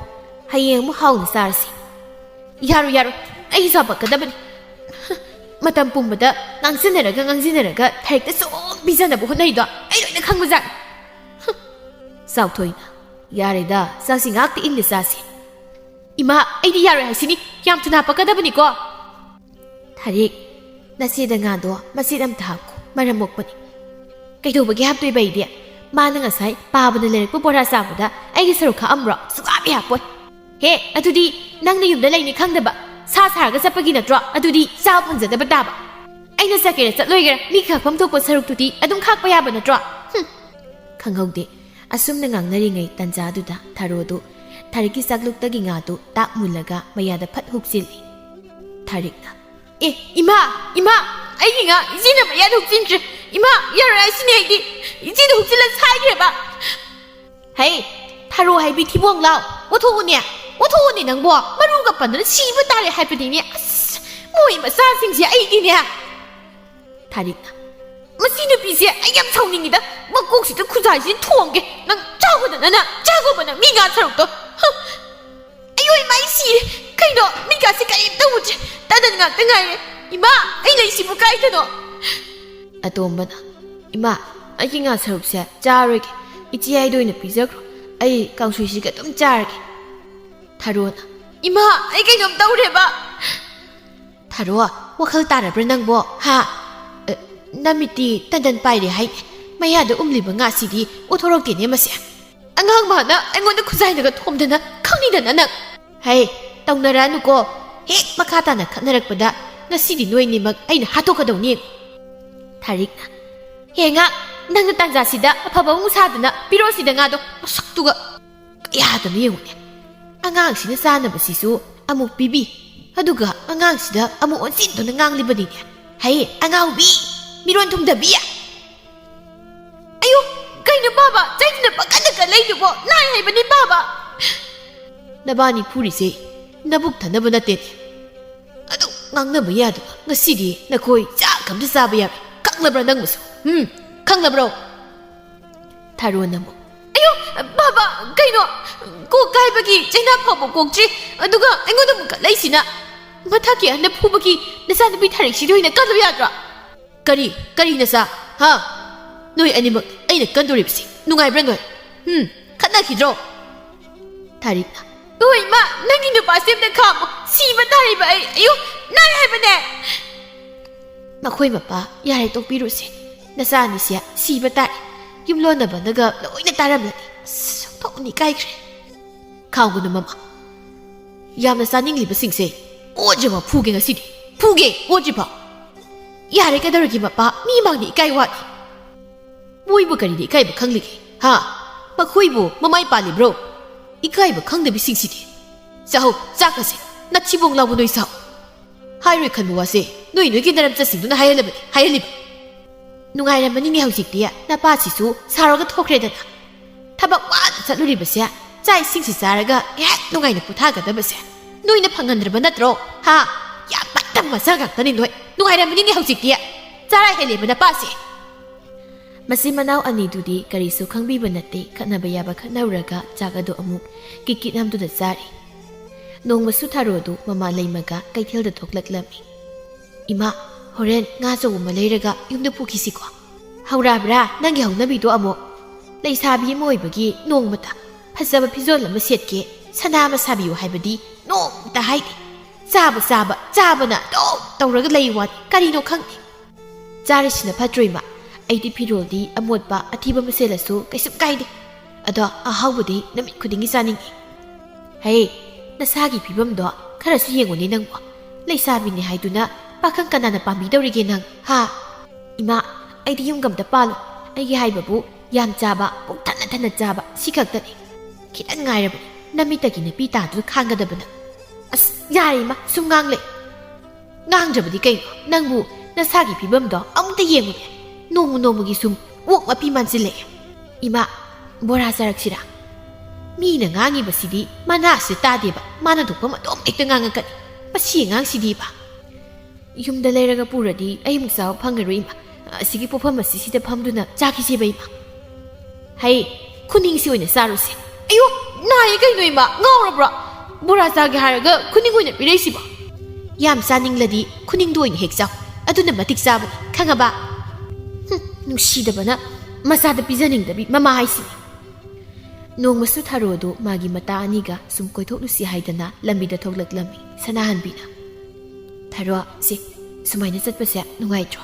ꯍꯌꯦꯡ ꯑꯃꯨꯛ ꯍꯥꯎꯅ ꯆꯥꯔꯁꯤ꯫ ꯌꯥꯔꯣꯏ, ꯌꯥꯔꯣꯏ, ꯑꯩꯒꯤꯁꯨ ꯍꯥꯞꯄꯛꯀꯗꯕꯅꯤ꯫ ꯃꯇꯝ ꯄꯨꯝꯕꯗ ꯉꯥꯡꯁꯤꯟꯅꯔꯒ ꯉꯥꯡꯁꯤꯟꯅꯔꯒ ꯊꯥꯔꯤꯛꯇ ꯁꯨꯝ ꯄꯤꯖꯅꯕ ꯍꯣꯠꯅꯔꯤꯗꯣ ꯑꯩ ꯂꯣꯏꯅ ꯈꯪꯕꯖꯥꯠꯅꯤ꯫ ꯆꯥꯎꯊꯣꯏꯅ, ꯌꯥꯔꯦꯗ, ꯆꯥꯛꯁꯤ ꯉꯥꯏꯍꯥꯛꯇ ꯏꯪꯅ ꯆꯥꯁꯤ꯫ ꯏꯃꯥ, ꯑꯩꯗꯤ ꯌꯥꯔꯣꯏ ꯍꯥꯏꯁꯤꯅꯤ, ꯌꯥꯝ ꯊꯨꯅ ꯍꯥꯞꯄꯛꯀꯗꯕꯅꯤꯀꯣ꯫ ꯊꯥꯔꯤꯛ, ꯅꯆꯦꯗ ꯉꯥꯗꯣ ꯃꯆꯦꯠ ꯑꯝꯇ ꯍꯥꯞꯈꯣ, ꯃꯔꯝ ꯃꯣꯛꯄꯅꯤ꯫ ꯀꯩꯗꯧꯕꯒꯤ ꯍꯥꯞꯇꯣꯏꯕ ꯑꯩꯗꯤ? ꯃꯥꯅ ꯉꯁꯥꯏ ꯄꯥꯕꯅ ꯂꯩꯔꯛꯄ ꯕꯣꯔꯥ ꯆꯥꯕꯗ ꯑꯩꯒꯤ ꯁꯔꯨꯛ ꯈꯥꯛꯑꯝꯕ꯭ꯔꯣ? ꯁꯨꯡꯍꯥꯞ ꯍꯦꯛ ꯍꯥꯞꯄꯣꯏ꯫ ꯍꯦ, ꯑꯗꯨꯗꯤ ꯅꯪꯅ ꯌꯨꯝꯗ ꯂꯩꯅꯤ ꯈꯪꯗꯕ, ꯁꯥ ꯁꯥꯔꯒ ꯆꯠꯄꯒꯤ ꯅꯠꯇ꯭ꯔꯣ? ꯑꯗꯨꯗꯤ ꯆꯥꯕ ꯐꯪꯖꯗꯕ ꯇꯥꯕ꯫ ꯑꯩꯅ ꯆꯠꯀꯦꯔꯥ ꯆꯠꯂꯣꯏꯒꯦꯔꯥ ꯃꯤ ꯈꯥꯛꯐꯝ ꯊꯣꯛꯄ ꯁꯔꯨꯛꯇꯨꯗꯤ ꯑꯗꯨꯝ ꯈꯥꯛꯄ ꯌꯥꯕ ꯅꯠꯇ꯭ꯔꯣ? ꯍꯨꯝ, ꯈꯪꯍꯧꯗꯦ꯫ ꯑꯁꯨꯝꯅ ꯉꯥꯡꯅꯔꯤꯉꯩ ꯇꯟꯖꯥꯗꯨꯗ ꯊꯥꯔꯣꯗꯨ ꯊꯥꯔꯤꯛꯀꯤ ꯆꯥꯛꯂꯨꯛꯇꯒꯤ ꯉꯥꯗꯨ ꯇꯥꯛ ꯃꯨꯜꯂꯒ ꯃꯌꯥꯗ ꯐꯠ ꯍꯨꯛꯆꯤꯜꯂꯤ꯫ ꯊꯥꯔꯤꯛꯅ, "ꯑꯦ, ꯏꯃꯥ, ꯏꯃꯥ, ꯑꯩꯒꯤ ꯉꯥ ꯏꯆꯦꯅ ꯃꯌꯥꯗ ꯍꯨꯛꯆꯤꯟꯈ꯭ꯔꯦ꯫ ꯏꯃꯥ, ꯌꯥꯔꯣꯏ ꯍꯥꯏꯁꯤꯅꯤ ꯑꯩꯗꯤ꯫ ꯏꯆꯦꯗ ꯍꯨꯛꯆꯤꯜꯂ ꯁꯥꯏꯈ꯭ꯔꯦꯕ꯫" "ꯍꯩ, ꯊꯥꯔꯣ ꯍꯥꯏꯕꯤ ꯊꯤꯕꯣꯡ ꯂꯥꯎ, ꯑꯣꯊꯣꯛꯎꯅꯦ, ꯑꯣꯊꯣꯛꯎꯅꯦ ꯅꯪꯕꯣ꯫ ꯃꯔꯨꯒ ꯄꯟꯗꯅ ꯁꯤꯕ ꯇꯥꯔꯦ ꯍꯥꯏꯕꯅꯤꯅꯦ꯫ ꯑꯁ, ꯃꯣꯏ ꯃꯆꯥꯁꯤꯡꯁꯦ ꯑꯩꯗꯤꯅꯦ꯫" ꯊꯥꯔꯤꯛꯅ, "ꯃꯁꯤ ꯅꯨꯄꯤꯁꯦ ꯑꯩ ꯌꯥꯝ ꯁꯥꯎꯅꯤꯡꯉꯤꯗ꯫ ꯃꯀꯣꯛꯁꯤꯗ ꯈꯨꯖꯥꯏꯁꯤ ꯊꯣꯝꯒꯦ꯫ ꯅꯪ ꯆꯥꯎꯕꯗꯅ ꯅꯪ ꯆꯥꯒꯨꯝꯕꯅ ꯃꯤ ꯉꯥ ꯁꯔꯨꯛꯇꯣ꯫ ꯍꯝ! ꯑꯌꯣ ꯏꯃꯥ, ꯑꯩ ꯁꯤꯔꯦ꯫ ꯀꯩꯅꯣ, ꯃꯤꯠꯀꯥꯁꯤ ꯀꯔꯤꯝꯇ ꯎꯗ꯭ꯔꯦ꯫ ꯇꯟꯗꯟ ꯉꯥꯛꯇ ꯉꯥꯏꯔꯦ꯫ ꯏꯃꯥ, ꯑꯩ ꯂꯩꯁꯤꯕꯨ ꯀꯥꯏꯗꯅꯣ? ꯑꯇꯣꯝꯕꯅ, "ꯏꯃꯥ, ꯑꯩꯒꯤ ꯉꯥ ꯁꯔꯨꯛꯁꯦ ꯆꯥꯔꯣꯏꯒꯦ꯫ ꯏꯆꯦ ꯍꯥꯏꯗꯣ ꯑꯣꯏꯅ ꯄꯤꯖꯈ꯭ꯔꯣ꯫ ꯑꯩ ꯀꯥꯡꯁꯣꯏꯁꯤꯒ ꯑꯗꯨꯝ ꯆꯥꯔꯒꯦ꯫" ꯊꯥꯔꯣꯅ, "ꯏꯃꯥ, ꯑꯩ ꯀꯩꯅꯣꯝ ꯇꯧꯔꯦꯕ꯫" "ꯊꯥꯔꯣ, ꯋꯥꯈꯜ ꯇꯥꯔꯕ꯭ꯔꯥ ꯅꯪꯕꯣ? ꯍꯥ? ꯑ, ꯅꯃꯤꯠꯇꯤ ꯇꯟꯗꯟ ꯄꯥꯏꯔꯦ ꯍꯥꯏꯅꯦ꯫ ꯃꯌꯥꯗ ꯎꯝꯂꯤꯕ ꯉꯥꯁꯤꯗꯤ ꯎꯠꯊꯣꯔꯛꯇꯦꯅꯦ ꯃꯁꯦ꯫ ꯑꯉꯥꯡ ꯃꯥꯅ ꯑꯩꯉꯣꯟꯗ ꯈꯨꯖꯥꯏꯅꯒ ꯊꯣꯝꯗꯅ ꯈꯪꯅꯤꯗꯅ ꯅꯪ꯫" "ꯍꯩ, ꯇꯧꯅꯔꯛꯑꯅꯨꯀꯣ꯫ ꯍꯦꯛ ꯃꯈꯥ ꯇꯥꯅ ꯈꯠꯅꯔꯛꯄꯗ ꯉꯁꯤꯗꯤ ꯅꯣꯏꯅꯤꯃꯛ ꯑꯩꯅ ꯍꯥꯠꯇꯣꯛꯀꯗꯧꯅꯤ꯫" ꯊꯥꯔꯤꯛꯅ, "ꯍꯦ ꯉꯥ, ꯅꯪꯅ ꯇꯥꯟꯖꯥꯁꯤꯗ ꯑꯐꯕ ꯑꯃꯨꯛ ꯁꯥꯗꯅ ꯄꯤꯔꯛꯑꯣ ꯁꯤꯗ ꯉꯥꯗꯣ, ꯃꯁꯛꯇꯨꯒ꯫ ꯀꯌꯥꯗꯅꯣ ꯌꯦꯡꯉꯨꯅꯦ꯫ ꯑꯉꯥꯡꯁꯤꯅ ꯆꯥꯅꯕꯁꯤꯁꯨ ꯑꯃꯨꯛ ꯄꯤꯕꯤ, ꯑꯗꯨꯒ ꯑꯉꯥꯡꯁꯤꯗ ꯑꯃꯨꯛ ꯑꯣꯟꯁꯤꯟꯗꯨꯅ ꯉꯥꯡꯂꯤꯕꯅꯤꯅꯦ꯫ ꯍꯩ, ꯑꯉꯥꯎꯕꯤ, ꯃꯤꯔꯣꯟ ꯊꯨꯡꯗꯕꯤ!" "ꯑꯌꯣ, ꯀꯩꯅꯣ ꯄꯥꯕ? ꯆꯩꯗꯨꯅ ꯄꯪꯀꯟꯗ ꯀꯜꯂꯛꯏꯗꯨꯕꯣ? ꯅꯥꯏ ꯍꯥꯏꯕꯅꯤ ꯄꯥꯕ!" "ꯅꯕꯥꯅꯤ ꯐꯨꯔꯤꯁꯦ ꯅꯕꯨꯛ ꯊꯟꯅꯕ ꯅꯠꯇꯦꯅꯦ꯫ ꯑꯗꯨ ꯉꯥꯡꯅꯕ ꯌꯥꯗꯕ꯫ ꯉꯁꯤꯗꯤ ꯅꯈꯣꯏ ꯆꯥꯛ ꯑꯝꯇ ꯆꯥꯕ ꯌꯥꯔꯣꯏ꯫ ꯈꯪꯂꯕ꯭ꯔꯥ ꯅꯪꯕꯨꯁꯨ? ꯎꯝ, ꯈꯪꯂꯕ꯭ꯔꯣ?" ꯊꯥꯔꯣꯅ ꯑꯃꯨꯛ, "ꯑꯌꯣ, ꯕꯥꯕꯥ, ꯀꯩꯅꯣ? ꯀꯣꯛ ꯀꯥꯏꯕꯒꯤ ꯆꯩꯅꯥ ꯐꯥꯎꯕ ꯀꯣꯛꯇ꯭ꯔꯤ, ꯑꯗꯨꯒ ꯑꯩꯉꯣꯟꯗ ꯑꯃꯨꯛ ꯀꯜꯂꯛꯏꯁꯤꯅ? ꯃꯊꯛꯀꯤ ꯑꯍꯟꯅ ꯐꯨꯕꯒꯤ ꯅꯆꯥꯅꯨꯄꯤ ꯊꯥꯔꯤꯛꯁꯤꯗ ꯑꯣꯏꯅ ꯀꯜꯂꯨ ꯌꯥꯗ꯭ꯔꯣ?" "ꯀꯔꯤ? ꯀꯔꯤ ꯅꯆꯥ? ꯍꯥ? ꯅꯣꯏ ꯑꯅꯤꯃꯛ ꯑꯩꯅ ꯀꯟꯗꯣꯔꯤꯕꯁꯤ ꯅꯨꯡꯉꯥꯏꯕ꯭ꯔꯥ ꯅꯣꯏ? ꯍꯨꯝ? ꯈꯠꯅꯈꯤꯗ꯭ꯔꯣ?" ꯊꯥꯔꯤꯛꯅ, "ꯑꯣ ꯏꯃꯥ, ꯅꯪꯒꯤ ꯅꯨꯄꯥꯁꯦ ꯑꯝꯇ ꯈꯥꯝꯃꯣ꯫ ꯁꯤꯕ ꯇꯥꯔꯤꯕ ꯑꯩ꯫ ꯑꯌꯣ, ꯅꯥꯏ ꯍꯥꯏꯕꯅꯦ!" "ꯃꯈꯣꯏ ꯃꯄꯥ ꯌꯥꯔꯦ, ꯇꯣꯛꯄꯤꯔꯨꯁꯦ꯫ ꯅꯆꯥ ꯑꯅꯤꯁꯦ ꯁꯤꯕ ꯇꯥꯔꯦ꯫ ꯌꯨꯝꯂꯣꯟꯅꯕꯅꯒ ꯂꯣꯏꯅ ꯇꯥꯔꯝꯂꯅꯤ꯫ ꯑꯁ, ꯑꯣꯟꯊꯣꯛꯅ ꯏꯀꯥꯏꯈ꯭ꯔꯦ꯫" "ꯈꯥꯎꯒꯅꯨ ꯃꯃꯥ꯫ ꯌꯥꯝꯅ ꯆꯥꯅꯤꯡꯂꯤꯕꯁꯤꯡꯁꯦ ꯑꯣꯠꯇ꯭ꯔꯤꯐꯥꯎ ꯐꯨꯒꯦ ꯉꯁꯤꯗꯤ꯫ ꯐꯨꯒꯦ, ꯑꯣꯠꯇ꯭ꯔꯤꯐꯥꯎ꯫ ꯌꯥꯔꯦ, ꯀꯩꯗꯧꯔꯒꯦ ꯃꯄꯥ? ꯃꯤ ꯃꯥꯡꯗ ꯏꯀꯥꯏ ꯋꯥꯅꯤ꯫ ꯃꯣꯏꯕꯨ ꯀꯔꯤꯅ ꯏꯀꯥꯏꯕ ꯈꯪꯂꯤꯒꯦ? ꯍꯥ? ꯃꯈꯣꯏꯕꯨ ꯃꯃꯥꯏ ꯄꯥꯜꯂꯤꯕ꯭ꯔꯣ? ꯏꯀꯥꯏꯕ ꯈꯪꯗꯕꯤꯁꯤꯡꯁꯤꯗꯤ꯫ ꯆꯥꯍꯧ, ꯆꯥꯛꯀꯁꯦ ꯅꯊꯤꯕꯣꯡ ꯂꯥꯎꯕ ꯅꯣꯏ ꯆꯥꯎ꯫ ꯍꯥꯏꯔꯣꯏ ꯈꯟꯕ ꯋꯥꯁꯦ ꯅꯣꯏ ꯅꯣꯏꯒꯤ ꯅꯔꯝꯆꯠꯁꯤꯡꯗꯨꯅ ꯍꯥꯏꯍꯜꯂꯕꯅꯤ, ꯍꯥꯏꯍꯜꯂꯤꯕ꯫ ꯅꯨꯡꯉꯥꯏꯔꯝꯃꯅꯤꯅꯦ ꯍꯧꯖꯤꯛꯇꯤ, ꯅꯄꯥꯁꯤꯁꯨ ꯁꯥꯔꯒ ꯊꯣꯛꯈ꯭ꯔꯦꯗꯅ꯫ ꯊꯕꯛ ꯋꯥꯅ ꯆꯠꯂꯨꯔꯤꯕꯁꯦ ꯆꯥꯛ ꯏꯁꯤꯡꯁꯤ ꯆꯥꯔꯒ ꯉꯥꯏꯍꯥꯛ ꯅꯨꯡꯉꯥꯏꯅ ꯄꯣꯊꯥꯒꯗꯕꯁꯦ ꯅꯣꯏꯅ ꯐꯪꯍꯟꯗ꯭ꯔꯕ ꯅꯠꯇ꯭ꯔꯣ? ꯍꯥ? ꯌꯥꯝ ꯐꯠꯇꯕ ꯃꯆꯥ ꯉꯥꯛꯇꯅꯤ ꯅꯣꯏ꯫ ꯅꯨꯡꯉꯥꯏꯔꯝꯃꯅꯤꯅꯦ ꯍꯧꯖꯤꯛꯇꯤ꯫ ꯆꯔꯥ ꯍꯦꯜꯂꯦꯕ ꯅꯄꯥꯁꯦ꯫ ꯃꯆꯤꯟ ꯃꯅꯥꯎ ꯑꯅꯤꯗꯨꯗꯤ ꯀꯔꯤꯁꯨ ꯈꯪꯕꯤꯕ ꯅꯠꯇꯦ, ꯈꯠꯅꯕ ꯌꯥꯕ ꯈꯠꯅꯔꯨꯔꯒ ꯆꯥꯛ ꯑꯗꯨ ꯑꯃꯨꯛ ꯀꯤꯠ ꯀꯤꯠ ꯅꯝꯗꯨꯅ ꯆꯥꯔꯤ꯫ ꯅꯣꯡꯃꯁꯨ ꯊꯥꯔꯣꯗꯨ ꯃꯃꯥ ꯂꯩꯃꯒ ꯀꯩꯊꯦꯜꯗ ꯊꯣꯛꯂꯛꯂꯝꯃꯤ꯫ "ꯏꯃꯥ, ꯍꯣꯔꯦꯟ ꯉꯥ ꯑꯆꯧꯕ ꯑꯃ ꯂꯩꯔꯒ ꯌꯨꯝꯗ ꯄꯨꯈꯤꯁꯤꯀꯣ꯫ ꯍꯧꯔꯛꯑꯕ꯭ꯔꯥ ꯅꯪꯒꯤ ꯍꯧꯅꯕꯤꯗꯣ ꯑꯃꯨꯛ? ꯂꯩꯁꯥꯕꯤ ꯑꯃ ꯑꯣꯏꯕꯒꯤ ꯅꯣꯡꯃꯇ ꯐꯖꯕ ꯐꯤꯖꯣꯜ ꯑꯃ ꯁꯦꯠꯀꯦ, ꯁꯅꯥ ꯑꯃ ꯁꯥꯕꯤꯌꯨ ꯍꯥꯏꯕꯗꯤ ꯅꯣꯡꯃꯇ ꯍꯥꯏꯗꯦ꯫ ꯆꯥꯕ, ꯆꯥꯕ, ꯆꯥꯕꯅ ꯑꯗꯨꯝ ꯇꯧꯔꯒ ꯂꯩ ꯋꯥꯅꯤ꯫ ꯀꯔꯤꯅꯣ ꯈꯪꯗꯦ꯫ ꯆꯥꯔꯤꯁꯤꯅ ꯐꯠꯇ꯭ꯔꯣ ꯏꯃꯥ? ꯑꯩꯗꯤ ꯐꯤꯔꯣꯜꯗꯤ ꯑꯃꯣꯠꯄ ꯑꯊꯤꯕ ꯑꯃ ꯁꯦꯠꯂꯁꯨ ꯀꯩꯁꯨꯝ ꯀꯥꯏꯗꯦ꯫ ꯑꯗꯣ ꯑꯍꯥꯎꯕꯗꯤ ꯅꯨꯃꯤꯠ ꯈꯨꯗꯤꯡꯒꯤ ꯆꯥꯅꯤꯡꯉꯤ꯫ ꯍꯦ, ꯅꯁꯥꯒꯤ ꯐꯤꯕꯝꯗꯣ ꯈꯔꯁꯨ ꯌꯦꯡꯉꯨꯅꯦ ꯅꯪꯕꯣ꯫ ꯂꯩꯁꯥꯕꯤꯅꯤ ꯍꯥꯏꯗꯨꯅ ꯄꯥꯈꯪ ꯀꯅꯥꯅ ꯄꯥꯝꯕꯤꯗꯧꯔꯤꯒꯦ ꯅꯪ, ꯍꯥ?" "ꯏꯃꯥ, ꯑꯩꯗꯤ ꯌꯨꯝꯒ ꯑꯝꯇ ꯄꯥꯜꯂꯣꯏ꯫ ꯑꯩꯒꯤ ꯍꯥꯏꯕꯕꯨ ꯌꯥꯝ ꯆꯥꯕ, ꯄꯨꯛ ꯊꯟꯅ ꯊꯟꯅ ꯆꯥꯕ, ꯁꯤ ꯈꯛꯇꯅꯤ꯫ ꯈꯤꯇꯪ ꯉꯥꯏꯔꯕꯅꯤ ꯅꯃꯤꯠꯇꯒꯤ ꯅꯄꯤ ꯇꯥꯗꯨꯅ ꯈꯥꯡꯒꯗꯕꯅ꯫" "ꯑꯁ, ꯌꯥꯔꯦ ꯏꯃꯥ, ꯁꯨꯝ ꯉꯥꯡꯂꯦ꯫ ꯉꯥꯡꯗ꯭ꯔꯕꯗꯤ ꯀꯩꯅꯣ? ꯅꯪꯕꯨ ꯅꯁꯥꯒꯤ ꯐꯤꯕꯝꯗꯣ ꯑꯃꯨꯛꯇ ꯌꯦꯡꯉꯨꯅꯦ꯫ ꯅꯣꯡꯃ ꯅꯣꯡꯃꯒꯤ ꯁꯨꯝ ꯑꯣꯛ ꯃꯄꯤ ꯃꯥꯟꯁꯤꯜꯂꯛꯑꯦ꯫ ꯏꯃꯥ, ꯕꯣꯔꯥ ꯆꯥꯔꯛꯁꯤꯔꯥ? ꯃꯤꯅ ꯉꯥꯡꯉꯤꯕꯁꯤꯗꯤ ꯃꯅꯥꯁꯤ ꯇꯥꯗꯦꯕ, ꯃꯥꯅ ꯊꯣꯛꯄ ꯑꯗꯨꯝ ꯍꯦꯛꯇ ꯉꯥꯡꯉꯛꯀꯅꯤ꯫ ꯃꯁꯤ ꯑꯉꯥꯡꯁꯤꯗꯤꯕ꯫ ꯌꯨꯝꯗ ꯂꯩꯔꯒ ꯄꯨꯔꯗꯤ ꯑꯩ ꯑꯃꯨꯛ ꯆꯥꯕ ꯐꯪꯉꯔꯣꯏ ꯏꯃꯥ꯫ ꯑꯁꯤꯒꯤ ꯄꯣꯠꯐꯝ ꯑꯁꯤ ꯁꯤꯗ ꯐꯝꯗꯨꯅ ꯆꯥꯈꯤꯁꯦꯕ ꯏꯃꯥ꯫ ꯍꯩ, ꯈꯨꯅꯤꯡꯁꯤ ꯑꯣꯏꯅ ꯆꯥꯔꯨꯁꯦ꯫ ꯑꯌꯣ, ꯅꯥꯏꯌꯦ ꯀꯩꯅꯣ ꯏꯃꯥ, ꯉꯥꯎꯔꯕ꯭ꯔꯣ? ꯕꯣꯔꯥ ꯆꯥꯒꯦ ꯍꯥꯏꯔꯒ ꯈꯨꯅꯤꯡ ꯑꯣꯏꯅ ꯄꯤꯔꯛꯏꯁꯤꯕꯣ? ꯌꯥꯝ ꯆꯥꯅꯤꯡꯂꯗꯤ ꯈꯨꯅꯤꯡꯗꯣ ꯑꯣꯏꯅ ꯍꯦꯛ ꯆꯥꯎ, ꯑꯗꯨꯅ ꯃꯇꯤꯛ ꯆꯥꯕꯅꯤ, ꯈꯪꯉꯕ?" ꯍꯨꯝ, ꯅꯨꯡꯁꯤꯗꯕꯅ ꯃꯆꯥꯗ ꯄꯤꯖꯅꯤꯡꯗꯕꯤ ꯃꯃꯥ ꯍꯥꯏꯁꯤꯅꯤ꯫ ꯅꯣꯡꯃꯁꯨ ꯊꯥꯔꯣꯗꯨ ꯃꯥꯒꯤ ꯃꯇꯥ ꯑꯅꯤꯒ ꯁꯨꯝ ꯀꯣꯏꯊꯣꯛꯂꯨꯁꯤ ꯍꯥꯏꯗꯅ ꯂꯝꯕꯤꯗ ꯊꯣꯛꯂꯛꯂꯝꯃꯤ ꯁꯅꯥꯍꯟꯕꯤꯅ꯫ "ꯊꯥꯔꯣ, ꯁꯤ ꯁꯨꯃꯥꯏꯅ ꯆꯠꯄꯁꯦ ꯅꯨꯡꯉꯥꯏꯇ꯭ꯔꯣ?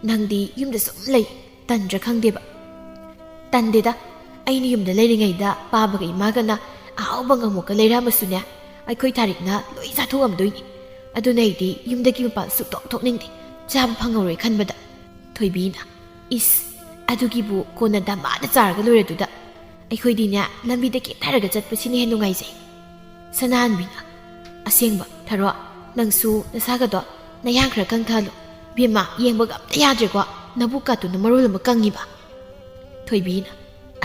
ꯅꯪꯗꯤ ꯌꯨꯝꯗ ꯁꯨꯝ ꯂꯩ, ꯇꯟꯗ꯭ꯔꯥ ꯈꯪꯗꯦꯕ?" "ꯇꯟꯗꯦꯗ, ꯑꯩꯅ ꯌꯨꯝꯗ ꯂꯩꯔꯤꯉꯩꯗ ꯄꯥꯕꯒ ꯏꯃꯥꯒꯅ ꯑꯍꯥꯎꯕ ꯉꯥꯃꯣꯛꯀ ꯂꯩꯔꯛꯑꯝꯃꯁꯨꯅꯦ, ꯑꯩꯈꯣꯏ ꯊꯥꯔꯤꯛꯅ ꯂꯣꯏ ꯆꯥꯊꯣꯛꯑꯝꯗꯣꯏꯅꯤ꯫ ꯑꯗꯨꯅ ꯑꯩꯗꯤ ꯌꯨꯝꯗꯒꯤ ꯃꯄꯥꯟ ꯁꯨꯛꯊꯣꯛ ꯊꯣꯛꯅꯤꯡꯗꯦ, ꯆꯥꯕ ꯐꯪꯍꯧꯔꯣꯏ ꯈꯟꯕꯗ꯫" ꯊꯣꯏꯕꯤꯅ, "ꯏꯁ, ꯑꯗꯨꯒꯤꯕꯨ ꯀꯣꯟꯅ ꯗꯃꯥꯗ ꯆꯥꯔꯒ ꯂꯣꯏꯔꯗꯨꯗ꯫ ꯑꯩꯈꯣꯏꯗꯤꯅꯦ, ꯂꯝꯕꯤꯗ ꯀꯦꯊꯔꯒ ꯆꯠꯄꯁꯤꯅ ꯍꯦꯟꯅ ꯅꯨꯡꯉꯥꯏꯖꯩ꯫" ꯁꯅꯥꯍꯟꯕꯤꯅ, "ꯑꯁꯦꯡꯕ, ꯊꯥꯔꯣ, ꯅꯪꯁꯨ ꯅꯁꯥꯒꯗꯣ ꯅꯌꯥꯡ ꯈꯔ ꯀꯪꯊꯍꯜꯂꯨ꯫ ꯕꯦꯝꯃ, ꯌꯦꯡꯕꯒ ꯑꯝꯇ ꯌꯥꯗ꯭ꯔꯦꯀꯣ, ꯅꯕꯨꯛꯀꯥꯇꯨꯅ ꯃꯔꯣꯜ ꯑꯃ ꯀꯪꯉꯤꯕ꯫" ꯊꯣꯏꯕꯤꯅ,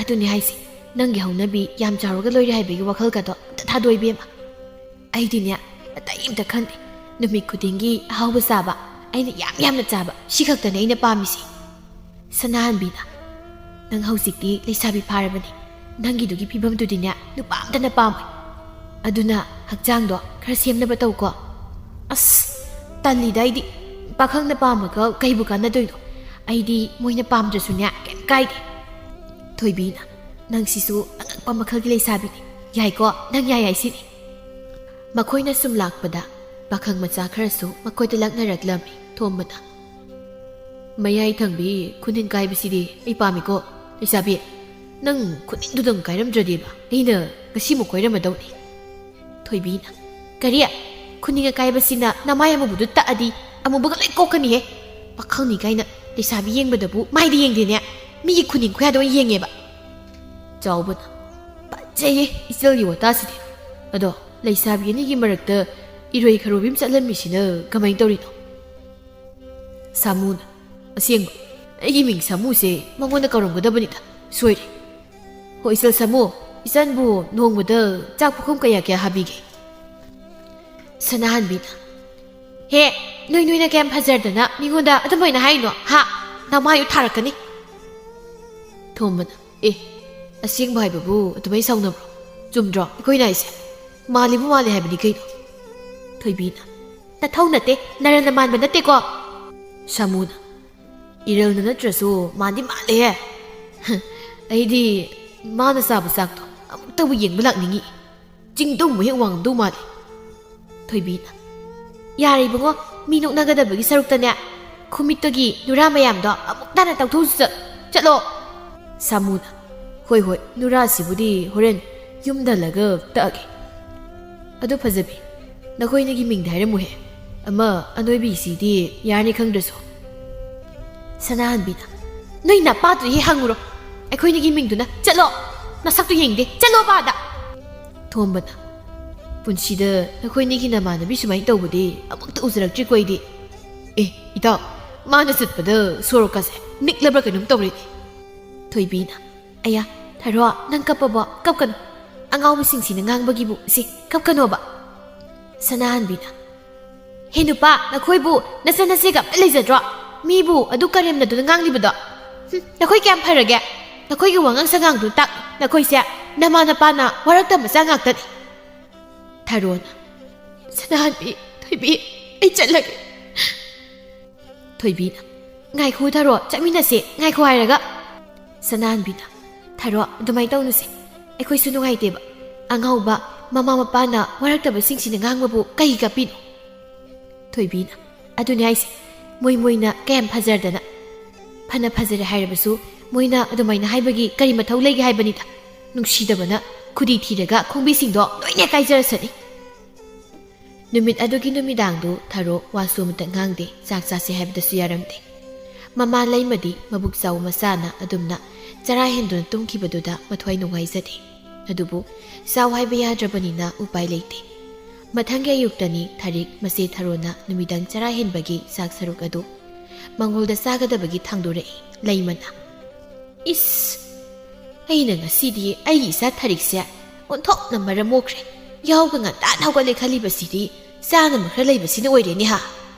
"ꯑꯗꯨꯅꯦ ꯍꯥꯏꯁꯦ, ꯅꯪꯒꯤ ꯍꯧꯅꯕꯤ ꯌꯥꯝ ꯆꯥꯎꯔꯒ ꯂꯣꯏꯔꯦ ꯍꯥꯏꯕꯒꯤ ꯋꯥꯈꯜꯒꯗꯣ ꯑꯝꯇ ꯊꯥꯗꯣꯛ ꯏꯕꯦꯝꯃ꯫ ꯑꯩꯗꯤꯅꯦ, ꯑꯇꯩ ꯑꯝꯇ ꯈꯟꯗꯦ꯫ ꯅꯨꯃꯤꯠ ꯈꯨꯗꯤꯡꯒꯤ ꯑꯍꯥꯎꯕ ꯆꯥꯕ, ꯑꯩꯅ ꯌꯥꯝ ꯌꯥꯝꯅ ꯆꯥꯕ, ꯁꯤ ꯈꯛꯇꯅꯦ ꯑꯩꯅ ꯄꯥꯝꯃꯤꯁꯦ꯫" ꯁꯅꯥꯍꯟꯕꯤꯅ, ꯅꯪ ꯍꯧꯖꯤꯛꯇꯤ ꯂꯩꯁꯥꯕꯤ ꯐꯥꯔꯕꯅꯤ꯫ ꯅꯪꯒꯤꯗꯨꯒꯤ ꯐꯤꯕꯝꯗꯨꯗꯤꯅꯦ, ꯅꯨꯄꯥ ꯑꯝꯇꯅ ꯄꯥꯝꯃꯣꯏ꯫ ꯑꯗꯨꯅ ꯍꯛꯆꯥꯡꯗꯣ ꯈꯔ ꯁꯦꯝꯅꯕ ꯇꯧꯀꯣ꯫ ꯑꯁ, ꯇꯜꯂꯤꯗ ꯑꯩꯗꯤ꯫ ꯄꯥꯈꯪꯅ ꯄꯥꯝꯃꯒ ꯀꯩꯕꯨ ꯀꯥꯟꯅꯗꯣꯏꯅꯣ? ꯑꯩꯗꯤ ꯃꯣꯏꯅ ꯄꯥꯝꯗ꯭ꯔꯁꯨꯅꯦ, ꯀꯩꯝ ꯀꯥꯏꯗꯦ꯫ ꯊꯣꯏꯕꯤꯅ, ꯅꯪꯁꯤꯁꯨ ꯑꯉꯛꯄ ꯃꯈꯜꯒꯤ ꯂꯩꯁꯥꯕꯤꯅꯤ꯫ ꯌꯥꯏꯀꯣ, ꯅꯪ ꯌꯥꯏ ꯍꯥꯏꯁꯤꯅꯤ꯫ ꯃꯈꯣꯏꯅ ꯁꯨꯝ ꯂꯥꯛꯄꯗ ꯄꯥꯈꯪ ꯃꯆꯥ ꯈꯔꯁꯨ ꯃꯈꯣꯏꯗ ꯂꯛꯅꯔꯛꯂꯝꯃꯤ꯫ ꯊꯣꯝꯕꯅ, "ꯃꯌꯥꯏ ꯊꯪꯕꯤ ꯈꯨꯅꯤꯡ ꯀꯥꯏꯕꯁꯤꯗꯤ ꯑꯩ ꯄꯥꯝꯃꯤꯀꯣ꯫ ꯂꯩꯁꯥꯕꯤ, ꯅꯪ ꯈꯨꯅꯤꯡꯗꯨꯗꯪ ꯀꯥꯏꯔꯝꯗ꯭ꯔꯗꯤꯕ ꯑꯩꯅ ꯉꯁꯤꯃꯨꯛ ꯀꯣꯏꯔꯝꯃꯗꯧꯅꯤ꯫" ꯊꯣꯏꯕꯤꯅ, "ꯀꯔꯤ? ꯈꯨꯅꯤꯡ ꯑꯀꯥꯏꯕꯁꯤꯅ ꯅꯃꯥꯏ ꯑꯃꯨꯕꯗꯨ ꯇꯛꯑꯗꯤ ꯑꯃꯨꯕꯒ ꯂꯣꯏ ꯀꯣꯛꯀꯅꯤꯍꯦ꯫ ꯄꯥꯈꯪꯅꯤ ꯀꯥꯏꯅ ꯂꯩꯁꯥꯕꯤ ꯌꯦꯡꯕꯗꯕꯨ ꯃꯥꯏꯗ ꯌꯦꯡꯗꯦꯅꯦ꯫ ꯃꯤꯒꯤ ꯈꯨꯅꯤꯡ ꯈꯨꯌꯥꯗ ꯑꯣꯏꯅ ꯌꯦꯡꯉꯦꯕ꯫" ꯆꯥꯎꯕꯅ, "ꯐꯖꯩꯌꯦ ꯏꯆꯜꯒꯤ ꯋꯥꯇꯥꯁꯤꯗꯤ꯫ ꯑꯗꯣ ꯂꯩꯁꯥꯕꯤ ꯑꯅꯤꯒꯤ ꯃꯔꯛꯇ ꯏꯔꯣꯏ ꯈꯔꯣꯏꯕꯤ ꯑꯃ ꯆꯠꯂꯝꯃꯤꯁꯤꯅ ꯀꯃꯥꯏꯅ ꯇꯧꯔꯤꯅꯣ?" ꯁꯥꯃꯨꯅ, "ꯑꯁꯦꯡꯕ, ꯑꯩꯒꯤ ꯃꯤꯡ ꯁꯥꯃꯨꯁꯦ ꯃꯉꯣꯟꯗ ꯀꯧꯔꯝꯒꯗꯕꯅꯤꯗ꯫ ꯁꯣꯏꯔꯦ꯫ ꯍꯣ, ꯏꯆꯜ ꯁꯥꯃꯨ, ꯏꯆꯟꯕꯨ ꯅꯣꯡꯃꯗ ꯆꯥꯛ ꯄꯨꯈꯝ ꯀꯌꯥ ꯀꯌꯥ ꯍꯥꯕꯤꯒꯦ?" ꯁꯅꯥꯍꯟꯕꯤꯅ, "ꯍꯦ, ꯅꯣꯏ ꯅꯣꯏꯅ ꯀꯌꯥꯝ ꯐꯖꯔꯗꯅ ꯃꯤꯉꯣꯟꯗ ꯑꯗꯨꯃꯥꯏꯅ ꯍꯥꯏꯅꯣ, ꯍꯥ? ꯅꯃꯥꯏꯗꯨ ꯊꯥꯔꯛꯀꯅꯤ꯫" ꯊꯣꯝꯕꯅ, "ꯑꯦ, ꯑꯁꯦꯡꯕ ꯍꯥꯏꯕꯕꯨ ꯑꯗꯨꯃꯥꯏꯅ ꯁꯥꯎꯅꯕ꯭ꯔꯣ? ꯆꯨꯝꯗ꯭ꯔꯣ ꯑꯩꯈꯣꯏꯅ ꯍꯥꯏꯁꯦ? ꯃꯥꯜꯂꯤꯕꯨ ꯃꯥꯜꯂꯤ ꯍꯥꯏꯕꯅꯤ ꯀꯩꯅꯣ꯫" ꯊꯣꯏꯕꯤꯅ, "ꯅꯊꯧ ꯅꯠꯇꯦ, ꯅꯔꯟꯅ ꯃꯥꯟꯕ ꯅꯠꯇꯦꯀꯣ꯫" ꯁꯥꯃꯨꯅ, "ꯏꯔꯜꯅ ꯅꯠꯇ꯭ꯔꯁꯨ ꯃꯥꯟꯗꯤ ꯃꯥꯜꯂꯦꯍꯦ꯫ ꯑꯩꯗꯤ ꯃꯥꯅ ꯆꯥꯕ ꯆꯥꯛꯇꯣ ꯑꯃꯨꯛꯇꯕꯨ ꯌꯦꯡꯕ ꯂꯥꯛꯅꯤꯡꯉꯤ꯫ ꯆꯤꯡꯗꯨꯝꯕꯨ ꯍꯦꯛ ꯋꯥꯡꯉꯝꯗꯧ ꯃꯥꯜꯂꯤ꯫" ꯊꯣꯏꯕꯤꯅ, "ꯌꯥꯔꯦ ꯏꯕꯨꯡꯉꯣ, ꯃꯤ ꯅꯣꯛꯅꯒꯗꯕꯒꯤ ꯁꯔꯨꯛꯇꯅꯦ, ꯈꯨꯃꯤꯠꯇꯒꯤ ꯅꯨꯔꯥ ꯃꯌꯥꯝꯗꯣ ꯑꯃꯨꯛ ꯇꯥꯅ ꯇꯧꯊꯣꯛꯎꯆꯣ꯫ ꯆꯠꯂꯣ꯫" ꯁꯥꯃꯨꯅ, "ꯍꯣꯏ, ꯍꯣꯏ, ꯅꯨꯔꯥꯁꯤꯕꯨꯗꯤ ꯍꯣꯔꯦꯟ ꯌꯨꯝꯗ ꯍꯜꯂꯒ ꯇꯛꯑꯒꯦ꯫ ꯑꯗꯨ ꯐꯖꯕꯤ, ꯅꯈꯣꯏꯅꯤꯒꯤ ꯃꯤꯡꯗꯤ ꯍꯥꯏꯔꯝꯃꯨꯍꯦ꯫ ꯑꯃ ꯑꯅꯣꯏꯕꯤꯁꯤꯗꯤ ꯌꯥꯔꯅꯤ ꯈꯪꯗ꯭ꯔꯁꯨ꯫" ꯁꯅꯥꯍꯟꯕꯤꯅ, "ꯅꯣꯏ ꯅꯄꯥꯗꯨꯗ ꯍꯦꯛ ꯍꯪꯉꯨꯔꯣ꯫ ꯑꯩꯈꯣꯏꯅꯤꯒꯤ ꯃꯤꯡꯗꯨꯅ꯫ ꯆꯠꯂꯣ꯫ ꯅꯁꯛꯇꯨ ꯌꯦꯡꯗꯦ꯫ ꯆꯠꯂꯣ ꯑꯥꯗ꯫" ꯊꯣꯝꯕꯅ, "ꯄꯨꯟꯁꯤꯗ ꯅꯈꯣꯏꯅꯤꯒꯤ ꯅꯃꯥꯟꯅꯕꯤ ꯁꯨꯃꯥꯏꯅ ꯇꯧꯕꯗꯤ ꯑꯃꯨꯛꯇ ꯎꯖꯔꯛꯇ꯭ꯔꯤꯀꯣ ꯑꯩꯗꯤ꯫ ꯑꯦ, ꯏꯇꯥꯎ, ꯃꯥꯅ ꯆꯠꯄꯗ ꯁꯣꯔꯣꯛꯀꯁꯦ ꯅꯤꯛꯂꯕ꯭ꯔꯥ ꯀꯩꯅꯣꯝ ꯇꯧꯔꯦꯅꯦ꯫" ꯊꯣꯏꯕꯤꯅ, "ꯑꯌꯥ, ꯊꯔꯣ, ꯅꯪ ꯀꯞꯄꯕꯣ? ꯀꯞꯀꯅꯨ꯫ ꯑꯉꯥꯎꯕꯁꯤꯡꯁꯤꯅ ꯉꯥꯡꯕꯒꯤꯕꯨ ꯁꯤ ꯀꯞꯀꯅꯣꯕ꯫" ꯁꯅꯥꯍꯟꯕꯤꯅ, "ꯍꯦ ꯅꯨꯄꯥ, ꯅꯈꯣꯏꯕꯨ ꯅꯆꯟ ꯅꯆꯦꯒ ꯑꯝꯇ ꯂꯩꯖꯗ꯭ꯔꯣ? ꯃꯤꯕꯨ ꯑꯗꯨ ꯀꯔꯦꯝꯅꯗꯨꯅ ꯉꯥꯡꯂꯤꯕꯗꯣ? ꯍꯨꯝ, ꯅꯈꯣꯏ ꯀꯌꯥꯝ ꯐꯔꯒꯦ? ꯑꯩꯈꯣꯏꯒꯤ ꯋꯥꯉꯥꯡ ꯁꯉꯥꯡꯗꯨ ꯇꯥꯛ꯫ ꯅꯈꯣꯏꯁꯦ ꯅꯃꯥ ꯅꯄꯥꯅ ꯋꯥꯔꯛꯇ ꯃꯆꯥ ꯉꯥꯛꯇꯅꯤ꯫ ꯊꯔꯣꯅ, "ꯁꯅꯥꯍꯟꯕꯤ, ꯊꯣꯏꯕꯤ, ꯑꯩ ꯆꯠꯂꯒꯦ꯫" ꯊꯣꯏꯕꯤꯅ, "ꯉꯥꯏꯈꯣ ꯊꯔꯣ, ꯆꯠꯃꯤꯟꯅꯁꯦ, ꯉꯥꯏꯈꯣ ꯍꯥꯏꯔꯒ꯫" ꯁꯅꯥꯍꯟꯕꯤꯅ, "ꯊꯔꯣ, ꯑꯗꯨꯃꯥꯏꯅ ꯇꯧꯅꯨꯁꯦ, ꯑꯩꯈꯣꯏꯁꯨ ꯅꯨꯡꯉꯥꯏꯇꯦꯕ꯫ ꯑꯉꯥꯎꯕ ꯃꯃꯥ ꯃꯄꯥꯅ ꯋꯥꯔꯛꯇꯕꯁꯤꯡꯁꯤꯅ ꯉꯥꯡꯕꯕꯨ ꯀꯩ ꯀꯞꯄꯤꯅꯣ?" ꯊꯣꯏꯕꯤꯅ, "ꯑꯗꯨꯅꯦ ꯍꯥꯏꯁꯦ, ꯃꯣꯏ ꯃꯣꯏꯅ ꯀꯌꯥꯝ ꯐꯖꯔꯗꯅ꯫ ꯐꯅ ꯐꯖꯔꯦ ꯍꯥꯏꯔꯕꯁꯨ ꯃꯣꯏꯅ ꯑꯗꯨꯃꯥꯏꯅ ꯍꯥꯏꯕꯒꯤ ꯀꯔꯤ ꯃꯊꯧ ꯂꯩꯒꯦ ꯍꯥꯏꯕꯅꯤꯗ꯫ ꯅꯨꯡꯁꯤꯗꯕꯅ ꯈꯨꯗꯤ ꯊꯤꯔꯒ ꯈꯣꯡꯕꯤꯁꯤꯡꯗꯣ ꯂꯣꯏꯅ ꯀꯥꯏꯖꯔꯁꯅꯤ꯫" ꯅꯨꯃꯤꯠ ꯑꯗꯨꯒꯤ ꯅꯨꯃꯤꯗꯥꯡꯗꯨ ꯊꯔꯣ ꯋꯥꯁꯨ ꯑꯃꯇ ꯉꯥꯡꯗꯦ, ꯆꯥꯛ ꯆꯥꯁꯦ ꯍꯥꯏꯕꯗꯁꯨ ꯌꯥꯔꯝꯗꯦ꯫ ꯃꯃꯥ ꯂꯩꯃꯗꯤ ꯃꯕꯨꯛ ꯆꯥꯎꯕ ꯃꯆꯥꯅ ꯑꯗꯨꯝꯅ ꯆꯔꯥ ꯍꯦꯟꯗꯨꯅ ꯇꯨꯝꯈꯤꯕꯗꯨꯗ ꯃꯊ꯭ꯋꯥꯏ ꯅꯨꯡꯉꯥꯏꯖꯗꯦ꯫ ꯑꯗꯨꯕꯨ ꯆꯥꯎ ꯍꯥꯏꯕ ꯌꯥꯗ꯭ꯔꯕꯅꯤꯅ ꯎꯄꯥꯏ ꯂꯩꯇꯦ꯫ ꯃꯊꯪꯒꯤ ꯑꯌꯨꯛꯇꯅꯤ ꯊꯔꯤꯛ ꯃꯆꯦ ꯊꯔꯣꯅ ꯅꯨꯃꯤꯗꯥꯡ ꯆꯔꯥ ꯍꯦꯟꯕꯒꯤ ꯆꯥꯛ ꯁꯔꯨꯛ ꯑꯗꯨ ꯃꯪꯒꯣꯜꯗ ꯆꯥꯒꯗꯕꯒꯤ ꯊꯥꯡꯗꯣꯔꯛꯏ꯫ ꯂꯩꯃꯅ, "ꯏꯁ, ꯑꯩꯅ ꯉꯁꯤꯗꯤ ꯑꯩꯒꯤ ꯏꯆꯥ ꯊꯔꯤꯛꯁꯦ ꯑꯣꯟꯊꯣꯛꯅ ꯃꯔꯝ ꯃꯣꯛꯈ꯭ꯔꯦ꯫ ꯌꯥꯍꯧꯒ ꯉꯟꯇꯥꯅ ꯍꯧꯒꯠꯂꯦ ꯈꯜꯂꯤꯕꯁꯤꯗꯤ ꯆꯥꯅꯕ ꯈꯔ ꯂꯩꯕꯁꯤꯅ ꯑꯣꯏꯔꯦꯅꯦ ꯍꯥ?"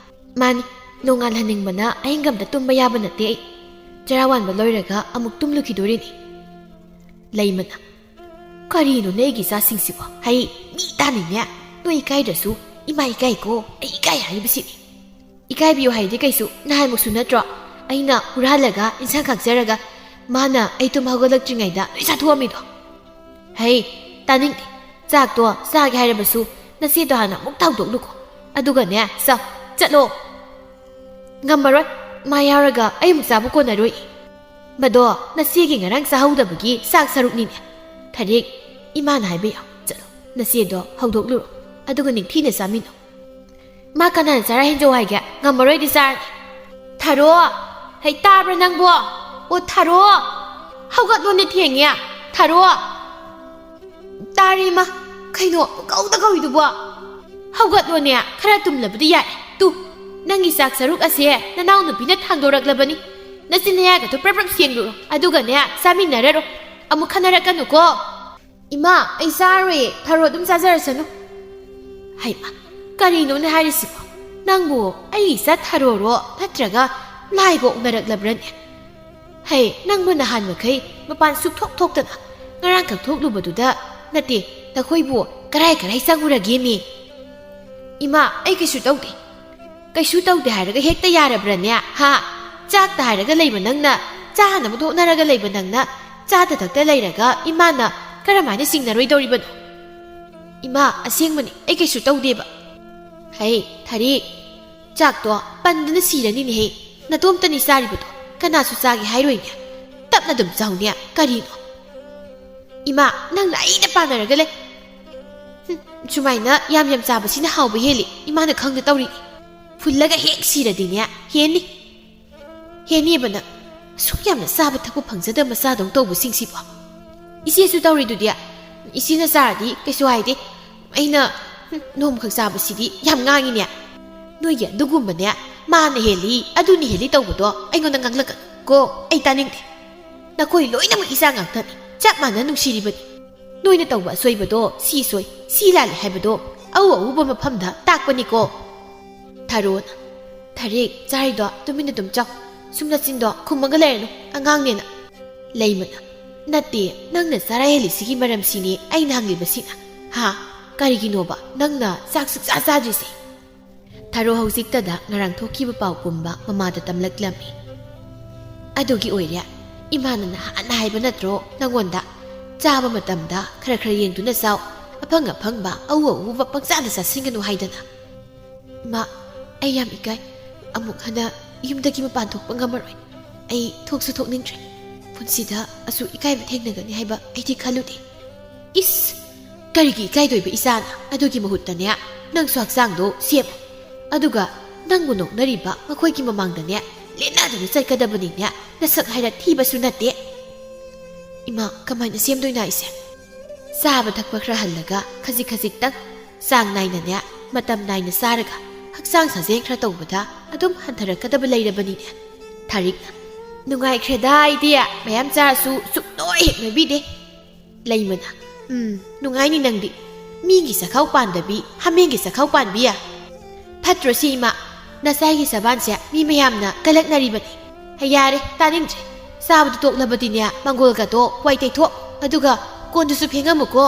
"ꯃꯥꯅꯤ, ꯅꯣꯡꯉꯥꯜꯍꯟꯅꯤꯡꯕꯅ ꯑꯍꯤꯡꯒ ꯑꯝꯇ ꯇꯨꯝꯕ ꯌꯥꯕ ꯅꯠꯇꯦ ꯑꯩ꯫ ꯆꯔꯥ ꯋꯥꯟꯕ ꯂꯣꯏꯔꯒ ꯑꯃꯨꯛ ꯇꯨꯝꯂꯨꯈꯤꯗꯣꯔꯤꯅꯤ꯫" ꯂꯩꯃꯅ, "ꯀꯔꯤꯅꯣ ꯅꯣꯏꯒꯤ ꯏꯆꯥꯁꯤꯡꯁꯤꯕꯣ? ꯍꯩ, ꯃꯤ ꯇꯥꯅꯤꯡꯉꯦ꯫ ꯅꯣꯏ ꯏꯀꯥꯏꯗ꯭ꯔꯁꯨ ꯏꯃꯥ ꯏꯀꯥꯏꯀꯣ, ꯑꯩ ꯏꯀꯥꯏ ꯍꯥꯏꯔꯤꯕꯁꯤꯅꯤ꯫ ꯏꯀꯥꯏꯕꯤꯌꯨ ꯍꯥꯏꯗꯤ ꯀꯩꯁꯨ, ꯅꯍꯥꯟꯃꯨꯛꯁꯨ ꯅꯠꯇ꯭ꯔꯣ ꯑꯩꯅ ꯍꯨꯔꯥꯜꯂꯒ ꯏꯟꯁꯥꯡ ꯈꯥꯛꯆꯔꯒ ꯃꯥꯅ ꯑꯩ ꯇꯨꯝ ꯍꯧꯒꯠꯂꯛꯇ꯭ꯔꯤꯉꯩꯗ ꯂꯣꯏ ꯆꯥꯊꯣꯛꯑꯝꯃꯤꯗꯣ?" "ꯍꯩ, ꯇꯥꯅꯤꯡꯗꯦ꯫ ꯆꯥꯛꯇꯣ ꯆꯥꯒꯦ ꯍꯥꯏꯔꯕꯁꯨ ꯅꯆꯦꯗꯣ ꯍꯥꯟꯅ ꯑꯃꯨꯛ ꯊꯥꯡꯗꯣꯛꯂꯨꯀꯣ꯫ ꯑꯗꯨꯒꯅꯦ, ꯆꯥꯎ, ꯆꯠꯂꯣ꯫" "ꯉꯝꯃꯔꯣꯏ, ꯃꯥ ꯌꯥꯎꯔꯒ ꯑꯩ ꯑꯃꯨꯛ ꯆꯥꯕ ꯀꯣꯟꯅꯔꯣꯏ꯫" "ꯃꯗꯣ ꯅꯆꯦꯒꯤ ꯉꯔꯥꯡ ꯆꯥꯍꯧꯗꯕꯒꯤ ꯆꯥꯛ ꯁꯔꯨꯛꯅꯤꯅꯦ꯫ ꯊꯔꯤꯛ, ꯏꯃꯥꯅ ꯍꯥꯏꯕ ꯌꯥꯎ, ꯆꯠꯂꯣ, ꯅꯆꯦꯗꯣ ꯍꯧꯗꯣꯛꯂꯨꯔꯣ, ꯑꯗꯨꯒ ꯅꯤꯡꯊꯤꯅ ꯆꯥꯃꯤꯟꯅꯧ꯫" "ꯃꯥ ꯀꯅꯥꯅ ꯆꯔꯥ ꯍꯦꯟꯖꯧ ꯍꯥꯏꯒꯦ? ꯉꯝꯃꯔꯣꯏꯗꯤ ꯆꯥꯔꯅꯤ꯫" "ꯊꯔꯣ, ꯍꯩ, ꯇꯥꯕ꯭ꯔꯥ ꯅꯪꯕꯣ? ꯑꯣ ꯊꯔꯣ, ꯍꯧꯒꯠꯂꯣꯅꯦ, ꯊꯦꯡꯉꯦ꯫ ꯊꯔꯣ꯫" "ꯇꯥꯔꯦ ꯏꯃꯥ꯫ ꯀꯩꯅꯣ ꯄꯨꯡꯀꯧꯗ ꯀꯧꯏꯗꯨꯕꯣ? ꯍꯧꯒꯠꯂꯣꯅꯦ, ꯈꯔ ꯇꯨꯝꯂꯕꯗꯤ ꯌꯥꯏ꯫ ꯇꯨ, ꯅꯪꯒꯤ ꯆꯥꯛ ꯁꯔꯨꯛ ꯑꯁꯦ ꯅꯅꯥꯎꯅꯨꯄꯤꯅ ꯊꯥꯡꯗꯣꯔꯛꯂꯕꯅꯤ꯫ ꯅꯆꯤꯟ ꯅꯌꯥꯒꯗꯣ ꯄ꯭ꯔꯞ ꯄ꯭ꯔꯞ ꯁꯦꯡꯂꯨꯔꯣ, ꯑꯗꯨꯒꯅꯦ ꯆꯥꯃꯤꯟꯅꯔꯔꯣ꯫ ꯑꯃꯨꯛ ꯈꯟꯅꯔꯛꯀꯅꯨꯀꯣ꯫" "ꯏꯃꯥ, ꯑꯩ ꯆꯥꯔꯣꯏꯌꯦ, ꯊꯔꯣ ꯑꯗꯨꯝ ꯆꯥꯖꯔꯁꯅꯨ꯫" "ꯍꯩꯃꯥ, ꯀꯔꯤꯅꯣꯅꯦ ꯍꯥꯏꯔꯤꯁꯤꯕꯣ? ꯅꯪꯕꯨ ꯑꯩ ꯏꯆꯥ ꯊꯔꯣꯔꯣ, ꯅꯠꯇ꯭ꯔꯒ ꯂꯥꯏꯒ ꯑꯣꯛꯅꯔꯛꯂꯕ꯭ꯔꯅꯦ?" "ꯍꯩ, ꯅꯪꯕꯨ ꯅꯍꯥꯟ ꯃꯈꯩ ꯃꯄꯥꯟ ꯁꯨꯛꯊꯣꯛ ꯊꯣꯛꯇꯅ ꯉꯔꯥꯡꯈꯛ ꯊꯣꯛꯂꯨꯕꯗꯨꯗ ꯅꯠꯇꯦ, ꯅꯈꯣꯏꯕꯨ ꯀꯔꯥꯏ ꯀꯔꯥꯏ ꯆꯪꯉꯨꯔꯒꯦꯃꯤ?" "ꯏꯃꯥ, ꯑꯩ ꯀꯩꯁꯨ ꯇꯧꯗꯦ꯫" "ꯀꯩꯁꯨ ꯇꯧꯗꯦ ꯍꯥꯏꯔꯒ ꯍꯦꯛꯇ ꯌꯥꯔꯕ꯭ꯔꯅꯦ? ꯍꯥ? ꯆꯥꯛꯇ ꯍꯥꯏꯔꯒ ꯂꯩꯕ ꯅꯪꯅ, ꯆꯥꯅꯕ ꯍꯣꯠꯅꯔꯒ ꯂꯩꯕ ꯅꯪꯅ, ꯆꯥꯗ ꯊꯛꯇ ꯂꯩꯔꯒ ꯏꯃꯥꯅ ꯀꯔꯝꯍꯥꯏꯅ ꯆꯤꯡꯅꯔꯣꯏꯗꯧꯔꯤꯕꯅꯣ?" "ꯏꯃꯥ, ꯑꯁꯦꯡꯕꯅꯤ, ꯑꯩ ꯀꯩꯁꯨ ꯇꯧꯗꯦꯕ꯫" "ꯍꯩ, ꯊꯔꯤ, ꯆꯥꯛꯇꯣ ꯄꯟꯗꯅ ꯁꯤꯔꯅꯤꯅꯦꯍꯦ꯫ ꯅꯇꯣꯝꯇꯅꯤ ꯆꯥꯔꯤꯕꯗꯣ, ꯀꯅꯥꯁꯨ ꯆꯥꯒꯦ ꯍꯥꯏꯔꯣꯏꯅꯦ꯫ ꯇꯞꯅ ꯑꯗꯨꯝ ꯆꯥꯎꯅꯦ, ꯀꯔꯤꯅꯣ?" "ꯏꯃꯥ, ꯅꯪꯅ ꯑꯩꯅ ꯄꯥꯟꯅꯔꯒ ꯂꯩ꯫" "ꯍꯨꯝ, ꯁꯨꯃꯥꯏꯅ ꯌꯥꯝ ꯌꯥꯝ ꯆꯥꯕꯁꯤꯅ ꯍꯥꯎꯕ ꯍꯦꯜꯂꯤ, ꯏꯃꯥꯅ ꯈꯪꯗ ꯇꯧꯔꯤꯅꯤ꯫ ꯐꯨꯜꯂꯒ ꯍꯦꯛ ꯁꯤꯔꯗꯤꯅꯦ, ꯍꯦꯟꯅꯤ꯫ ꯍꯦꯟꯅꯤꯕ ꯅꯪ꯫ ꯑꯁꯨꯛ ꯌꯥꯝꯅ ꯆꯥꯕ ꯊꯛꯄ ꯐꯪꯖꯗꯕ ꯃꯆꯥꯗꯧ ꯇꯧꯕꯁꯤꯡꯁꯤꯕꯣ꯫ ꯏꯆꯦꯁꯨ ꯇꯧꯔꯤꯗꯨꯗꯤ꯫ ꯏꯆꯦꯅ ꯆꯥꯔꯗꯤ ꯀꯩꯁꯨ ꯍꯥꯏꯗꯦ꯫ ꯑꯩꯅ, ꯍꯨꯝ, ꯅꯣꯡꯃꯈꯛ ꯆꯥꯕꯁꯤꯗꯤ ꯌꯥꯝ ꯉꯥꯡꯉꯤꯅꯦ꯫ ꯅꯣꯏꯒꯤ ꯑꯗꯨꯒꯨꯝꯕꯅꯦ, ꯃꯥꯅ ꯍꯦꯜꯂꯤ, ꯑꯗꯨꯅ ꯍꯦꯜꯂꯤ ꯇꯧꯕꯗꯣ ꯑꯩꯉꯣꯟꯗ ꯉꯥꯡꯂꯛꯀꯅꯨ ꯀꯣ, ꯑꯩ ꯇꯥꯅꯤꯡꯗꯦ꯫ ꯅꯈꯣꯏ ꯂꯣꯏꯅꯃꯛ ꯏꯆꯥ ꯉꯥꯛꯇꯅꯤ, ꯆꯞ ꯃꯥꯟꯅ ꯅꯨꯡꯁꯤꯔꯤꯕꯅꯤ꯫ ꯅꯣꯏꯅ ꯇꯧꯕ ꯑꯁꯣꯏꯕꯗꯣ ꯁꯤ ꯁꯣꯏ, ꯁꯤ ꯂꯥꯜꯂꯤ ꯍꯥꯏꯕꯗꯣ ꯑꯎ ꯑꯎꯕ ꯃꯐꯝꯗ ꯇꯥꯛꯄꯅꯤꯀꯣ꯫" ꯊꯔꯣꯅ, "ꯊꯔꯤꯛ, ꯆꯥꯔꯤꯗꯣ ꯇꯨꯃꯤꯟꯅ ꯑꯗꯨꯝ ꯆꯥꯎ꯫ ꯁꯨꯝ ꯅꯆꯤꯟꯗꯣ ꯈꯨꯝꯃꯒ ꯂꯩꯔꯅꯨ, ꯑꯉꯥꯡꯅꯦꯅ꯫" ꯂꯩꯃꯅ, "ꯅꯠꯇꯦ, ꯅꯪꯅ ꯆꯔꯥ ꯍꯦꯜꯂꯤꯁꯤꯒꯤ ꯃꯔꯝꯁꯤꯅꯦ ꯑꯩꯅ ꯍꯪꯂꯤꯕꯁꯤꯅ꯫ ꯍꯥ? ꯀꯔꯤꯒꯤꯅꯣꯕ ꯅꯪꯅ ꯆꯥꯛ ꯁꯨꯛꯆꯥ ꯆꯥꯗ꯭ꯔꯤꯁꯦ?" ꯊꯔꯣ ꯍꯧꯖꯤꯛꯇꯗ ꯉꯔꯥꯡ ꯊꯣꯛꯈꯤꯕ ꯄꯥꯎ ꯄꯨꯝꯕ ꯃꯃꯥꯗ ꯇꯝꯂꯛꯂꯝꯃꯤ꯫ "ꯑꯗꯨꯒꯤ ꯑꯣꯏꯔꯦ, ꯏꯃꯥꯅ ꯅꯍꯥꯟꯅ ꯍꯥꯏꯕ ꯅꯠꯇ꯭ꯔꯣ ꯅꯪꯉꯣꯟꯗ, ꯆꯥꯕ ꯃꯇꯝꯗ ꯈꯔ ꯈꯔ ꯌꯦꯡꯗꯨꯅ ꯆꯥꯎ, ꯑꯐꯪ ꯑꯐꯪꯕ ꯑꯎ ꯑꯎꯕ ꯄꯪꯆꯥꯗ ꯆꯥꯁꯤꯟꯒꯅꯨ ꯍꯥꯏꯗꯅ?" "ꯏꯃꯥ, ꯑꯩ ꯌꯥꯝ ꯏꯀꯥꯏ꯫ ꯑꯃꯨꯛ ꯍꯟꯅ ꯌꯨꯝꯗꯒꯤ ꯃꯄꯥꯟ ꯊꯣꯛꯄ ꯉꯝꯃꯔꯣꯏ꯫ ꯑꯩ ꯊꯣꯛꯁꯨ ꯊꯣꯛꯅꯤꯡꯗ꯭ꯔꯦ꯫ ꯄꯨꯟꯁꯤꯗ ꯑꯁꯨꯛ ꯏꯀꯥꯏꯕ ꯊꯦꯡꯅꯒꯅꯤ ꯍꯥꯏꯕ ꯑꯩꯗꯤ ꯈꯜꯂꯨꯗꯦ꯫" "ꯏꯁ! ꯀꯔꯤꯒꯤ ꯏꯀꯥꯏꯗꯣꯏꯕ ꯏꯆꯥꯅ? ꯑꯗꯨꯒꯤ ꯃꯍꯨꯠꯇꯅꯦ, ꯅꯪꯁꯨ ꯍꯛꯆꯥꯡꯗꯣ ꯁꯦꯝꯃꯨ꯫ ꯑꯗꯨꯒ ꯅꯪꯕꯨ ꯅꯣꯛꯅꯔꯤꯕ ꯃꯈꯣꯏꯒꯤ ꯃꯃꯥꯡꯗꯅꯦ, ꯂꯦꯟꯅꯗꯨꯅ ꯆꯠꯀꯗꯕꯅꯤꯅꯦ, ꯅꯁꯛ ꯍꯥꯏꯔ ꯊꯤꯕꯁꯨ ꯅꯠꯇꯦ꯫" "ꯏꯃꯥ, ꯀꯃꯥꯏꯅ ꯁꯦꯝꯗꯣꯏꯅꯣ ꯑꯩꯁꯦ?" "ꯆꯥꯕ ꯊꯛꯄ ꯈꯔ ꯍꯜꯂꯒ ꯈꯖꯤꯛ ꯈꯖꯤꯛꯇꯪ ꯆꯥꯡ ꯅꯥꯏꯅꯅꯦ, ꯃꯇꯝ ꯅꯥꯏꯅ ꯆꯥꯔꯒ ꯍꯛꯆꯥꯡ ꯁꯥꯖꯦꯜ ꯈꯔ ꯇꯧꯕꯗ ꯑꯗꯨꯝ ꯍꯟꯊꯔꯛꯀꯗꯕ ꯂꯩꯔꯕꯅꯤꯅꯦ꯫" ꯊꯥꯔꯤꯛꯅ, "ꯅꯨꯡꯉꯥꯏꯈ꯭ꯔꯦꯗ ꯑꯩꯗꯤ, ꯃꯌꯥꯝ ꯆꯥꯔꯁꯨ ꯁꯨꯛꯅꯣꯏ ꯍꯦꯛ ꯅꯣꯏꯕꯤꯗꯦ꯫" ꯂꯩꯃꯅ, "ꯎꯝ, ꯅꯨꯡꯉꯥꯏꯅꯤ ꯅꯪꯗꯤ꯫ ꯃꯤꯒꯤ ꯆꯈꯥꯎ ꯄꯥꯟꯗꯕꯤ, ꯍꯥꯃꯦꯡꯒꯤ ꯆꯈꯥꯎ ꯄꯥꯟꯕꯤ ꯌꯥ꯫ ꯐꯠꯇ꯭ꯔꯣ ꯁꯤ ꯏꯃꯥ? ꯅꯆꯥꯒꯤ ꯁꯕꯥꯟꯁꯦ ꯃꯤ ꯃꯌꯥꯝꯅ ꯀꯜꯂꯛꯅꯔꯤꯕꯅꯤ꯫ ꯍꯩ, ꯌꯥꯔꯦ, ꯇꯥꯅꯤꯡꯗ꯭ꯔꯦ꯫ ꯆꯥꯕꯗꯨ ꯇꯣꯛꯂꯕꯗꯤꯅꯦ, ꯃꯪꯒꯣꯜꯒꯗꯣ ꯋꯥꯏ ꯇꯩꯊꯣꯛ, ꯑꯗꯨꯒ ꯀꯣꯟꯗꯨꯁꯨ ꯐꯦꯡꯉꯝꯃꯨꯀꯣ꯫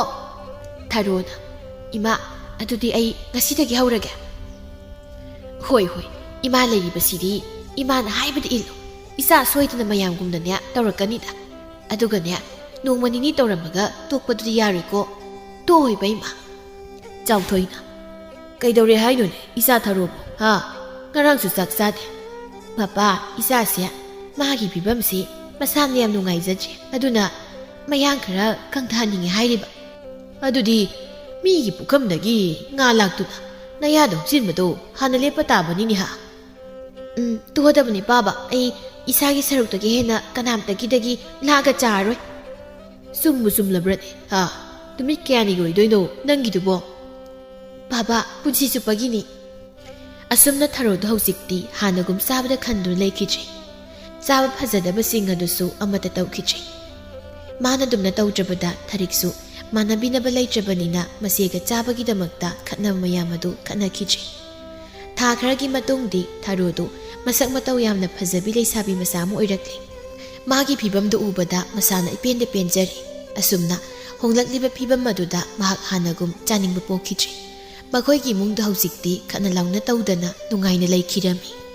ꯊꯔꯣꯅ, "ꯏꯃꯥ, ꯑꯗꯨꯗꯤ ꯑꯩ ꯉꯁꯤꯗꯒꯤ ꯍꯧꯔꯒꯦ꯫" "ꯍꯣꯏ, ꯍꯣꯏ, ꯏꯃꯥ ꯂꯩꯔꯤꯕꯁꯤꯗꯤ ꯏꯃꯥꯅ ꯍꯥꯏꯕꯗ ꯏꯜꯂꯨ꯫ ꯏꯆꯥ ꯁꯣꯏꯗꯅ ꯃꯌꯥꯝꯒꯨꯝꯅꯅꯦ ꯇꯧꯔꯛꯀꯅꯤꯗ꯫ ꯑꯗꯨꯒꯅꯦ, ꯅꯣꯡꯃ ꯅꯤꯅꯤ ꯇꯧꯔꯝꯃꯒ ꯇꯣꯛꯄꯗꯨꯗꯤ ꯌꯥꯔꯣꯏꯀꯣ꯫ ꯇꯣꯛꯑꯣꯏꯕ ꯏꯃꯥ꯫" ꯆꯥꯎꯊꯣꯏꯅ, "ꯀꯩꯗꯧꯔꯦ ꯍꯥꯏꯅꯣꯅꯦ ꯏꯆꯥ ꯊꯔꯣꯕꯨ, ꯍꯥ? ꯉꯔꯥꯡꯁꯨ ꯆꯥꯛ ꯆꯥꯗꯦ꯫" "ꯄꯥꯄꯥ, ꯏꯆꯥꯁꯦ ꯃꯥꯒꯤ ꯐꯤꯕꯝꯁꯤ ꯃꯁꯥꯅ ꯌꯥꯝ ꯅꯨꯡꯉꯥꯏꯖꯗ꯭ꯔꯦ꯫ ꯑꯗꯨꯅ ꯃꯌꯥꯡ ꯈꯔ ꯀꯪꯊꯍꯟꯅꯤꯡꯉꯦ ꯍꯥꯏꯔꯤꯕ꯫" "ꯑꯗꯨꯗꯤ ꯃꯤꯒꯤ ꯄꯨꯈꯝꯗꯒꯤ ꯉꯥ ꯂꯥꯛꯇꯨꯅ ꯅꯌꯥꯗ ꯍꯨꯞꯆꯤꯟꯕꯗꯣ ꯍꯥꯟꯅ ꯂꯦꯞꯄ ꯇꯥꯕꯅꯤꯅꯦ, ꯍꯥ?" "ꯎꯝ, ꯇꯨꯍꯗꯕꯅꯤ ꯄꯥꯕ꯫ ꯑꯩ ꯏꯁꯥꯒꯤ ꯁꯔꯨꯛꯇꯒꯤ ꯍꯦꯟꯅ ꯀꯅꯥꯝꯇꯒꯤꯗꯒꯤ ꯂꯥꯛꯑꯒ ꯆꯥꯔꯣꯏ꯫" "ꯆꯨꯝꯕꯨ ꯆꯨꯝꯂꯕ꯭ꯔꯅꯦ, ꯍꯥ? ꯅꯨꯃꯤꯠ ꯀꯌꯥꯅꯤꯒꯤ ꯑꯣꯏꯗꯣꯏꯅꯣ ꯅꯪꯒꯤꯗꯨꯕꯣ?" "ꯄꯥꯕ, ꯄꯨꯟꯁꯤ ꯆꯨꯞꯄꯒꯤꯅꯤ꯫" ꯑꯁꯨꯝꯅ ꯊꯔꯣꯗꯣ ꯍꯧꯖꯤꯛꯇꯤ ꯍꯥꯟꯅꯒꯨꯝ ꯆꯥꯕꯗ ꯈꯟꯗꯨꯅ ꯂꯩꯈꯤꯗ꯭ꯔꯦ꯫ ꯆꯥꯕ ꯐꯖꯗꯕꯁꯤꯡ ꯑꯗꯨꯁꯨ ꯑꯃꯠꯇ ꯇꯧꯈꯤꯗ꯭ꯔꯦ꯫ ꯃꯥꯅ ꯑꯗꯨꯝꯅ ꯇꯧꯗ꯭ꯔꯕꯗ ꯊꯔꯤꯛꯁꯨ ꯃꯥꯟꯅꯕꯤꯅꯕ ꯂꯩꯇ꯭ꯔꯕꯅꯤꯅ ꯃꯆꯦꯒ ꯆꯥꯕꯒꯤꯗꯃꯛꯇ ꯈꯠꯅꯕ ꯃꯌꯥꯝ ꯑꯗꯨ ꯈꯠꯅꯈꯤꯗ꯭ꯔꯦ꯫ ꯊꯥ ꯈꯔꯒꯤ ꯃꯇꯨꯡꯗꯤ ꯊꯔꯣꯗꯨ ꯃꯁꯛ ꯃꯇꯧ ꯌꯥꯝꯅ ꯐꯖꯕꯤ ꯂꯩꯁꯥꯕꯤ ꯃꯆꯥ ꯑꯃ ꯑꯣꯏꯔꯛꯂꯦ꯫ ꯃꯥꯒꯤ ꯐꯤꯕꯝꯗꯨ ꯎꯕꯗ ꯃꯁꯥꯅ ꯏꯄꯦꯟꯗ ꯄꯦꯟꯖꯔꯦ꯫ ꯑꯁꯨꯝꯅ ꯍꯣꯡꯂꯛꯂꯤꯕ ꯐꯤꯕꯝ ꯑꯗꯨꯗ ꯃꯍꯥꯛ ꯍꯥꯟꯅꯒꯨꯝ ꯆꯥꯅꯤꯡꯕ ꯄꯣꯛꯈꯤꯗ꯭ꯔꯦ꯫ ꯃꯈꯣꯏꯒꯤ ꯏꯃꯨꯡꯗ ꯍꯧꯖꯤꯛꯇꯤ ꯈꯠꯅ ꯂꯥꯎꯅ ꯇꯧꯗꯅ ꯅꯨꯡꯉꯥꯏꯅ ꯂꯩꯈꯤꯔꯝꯃꯤ꯫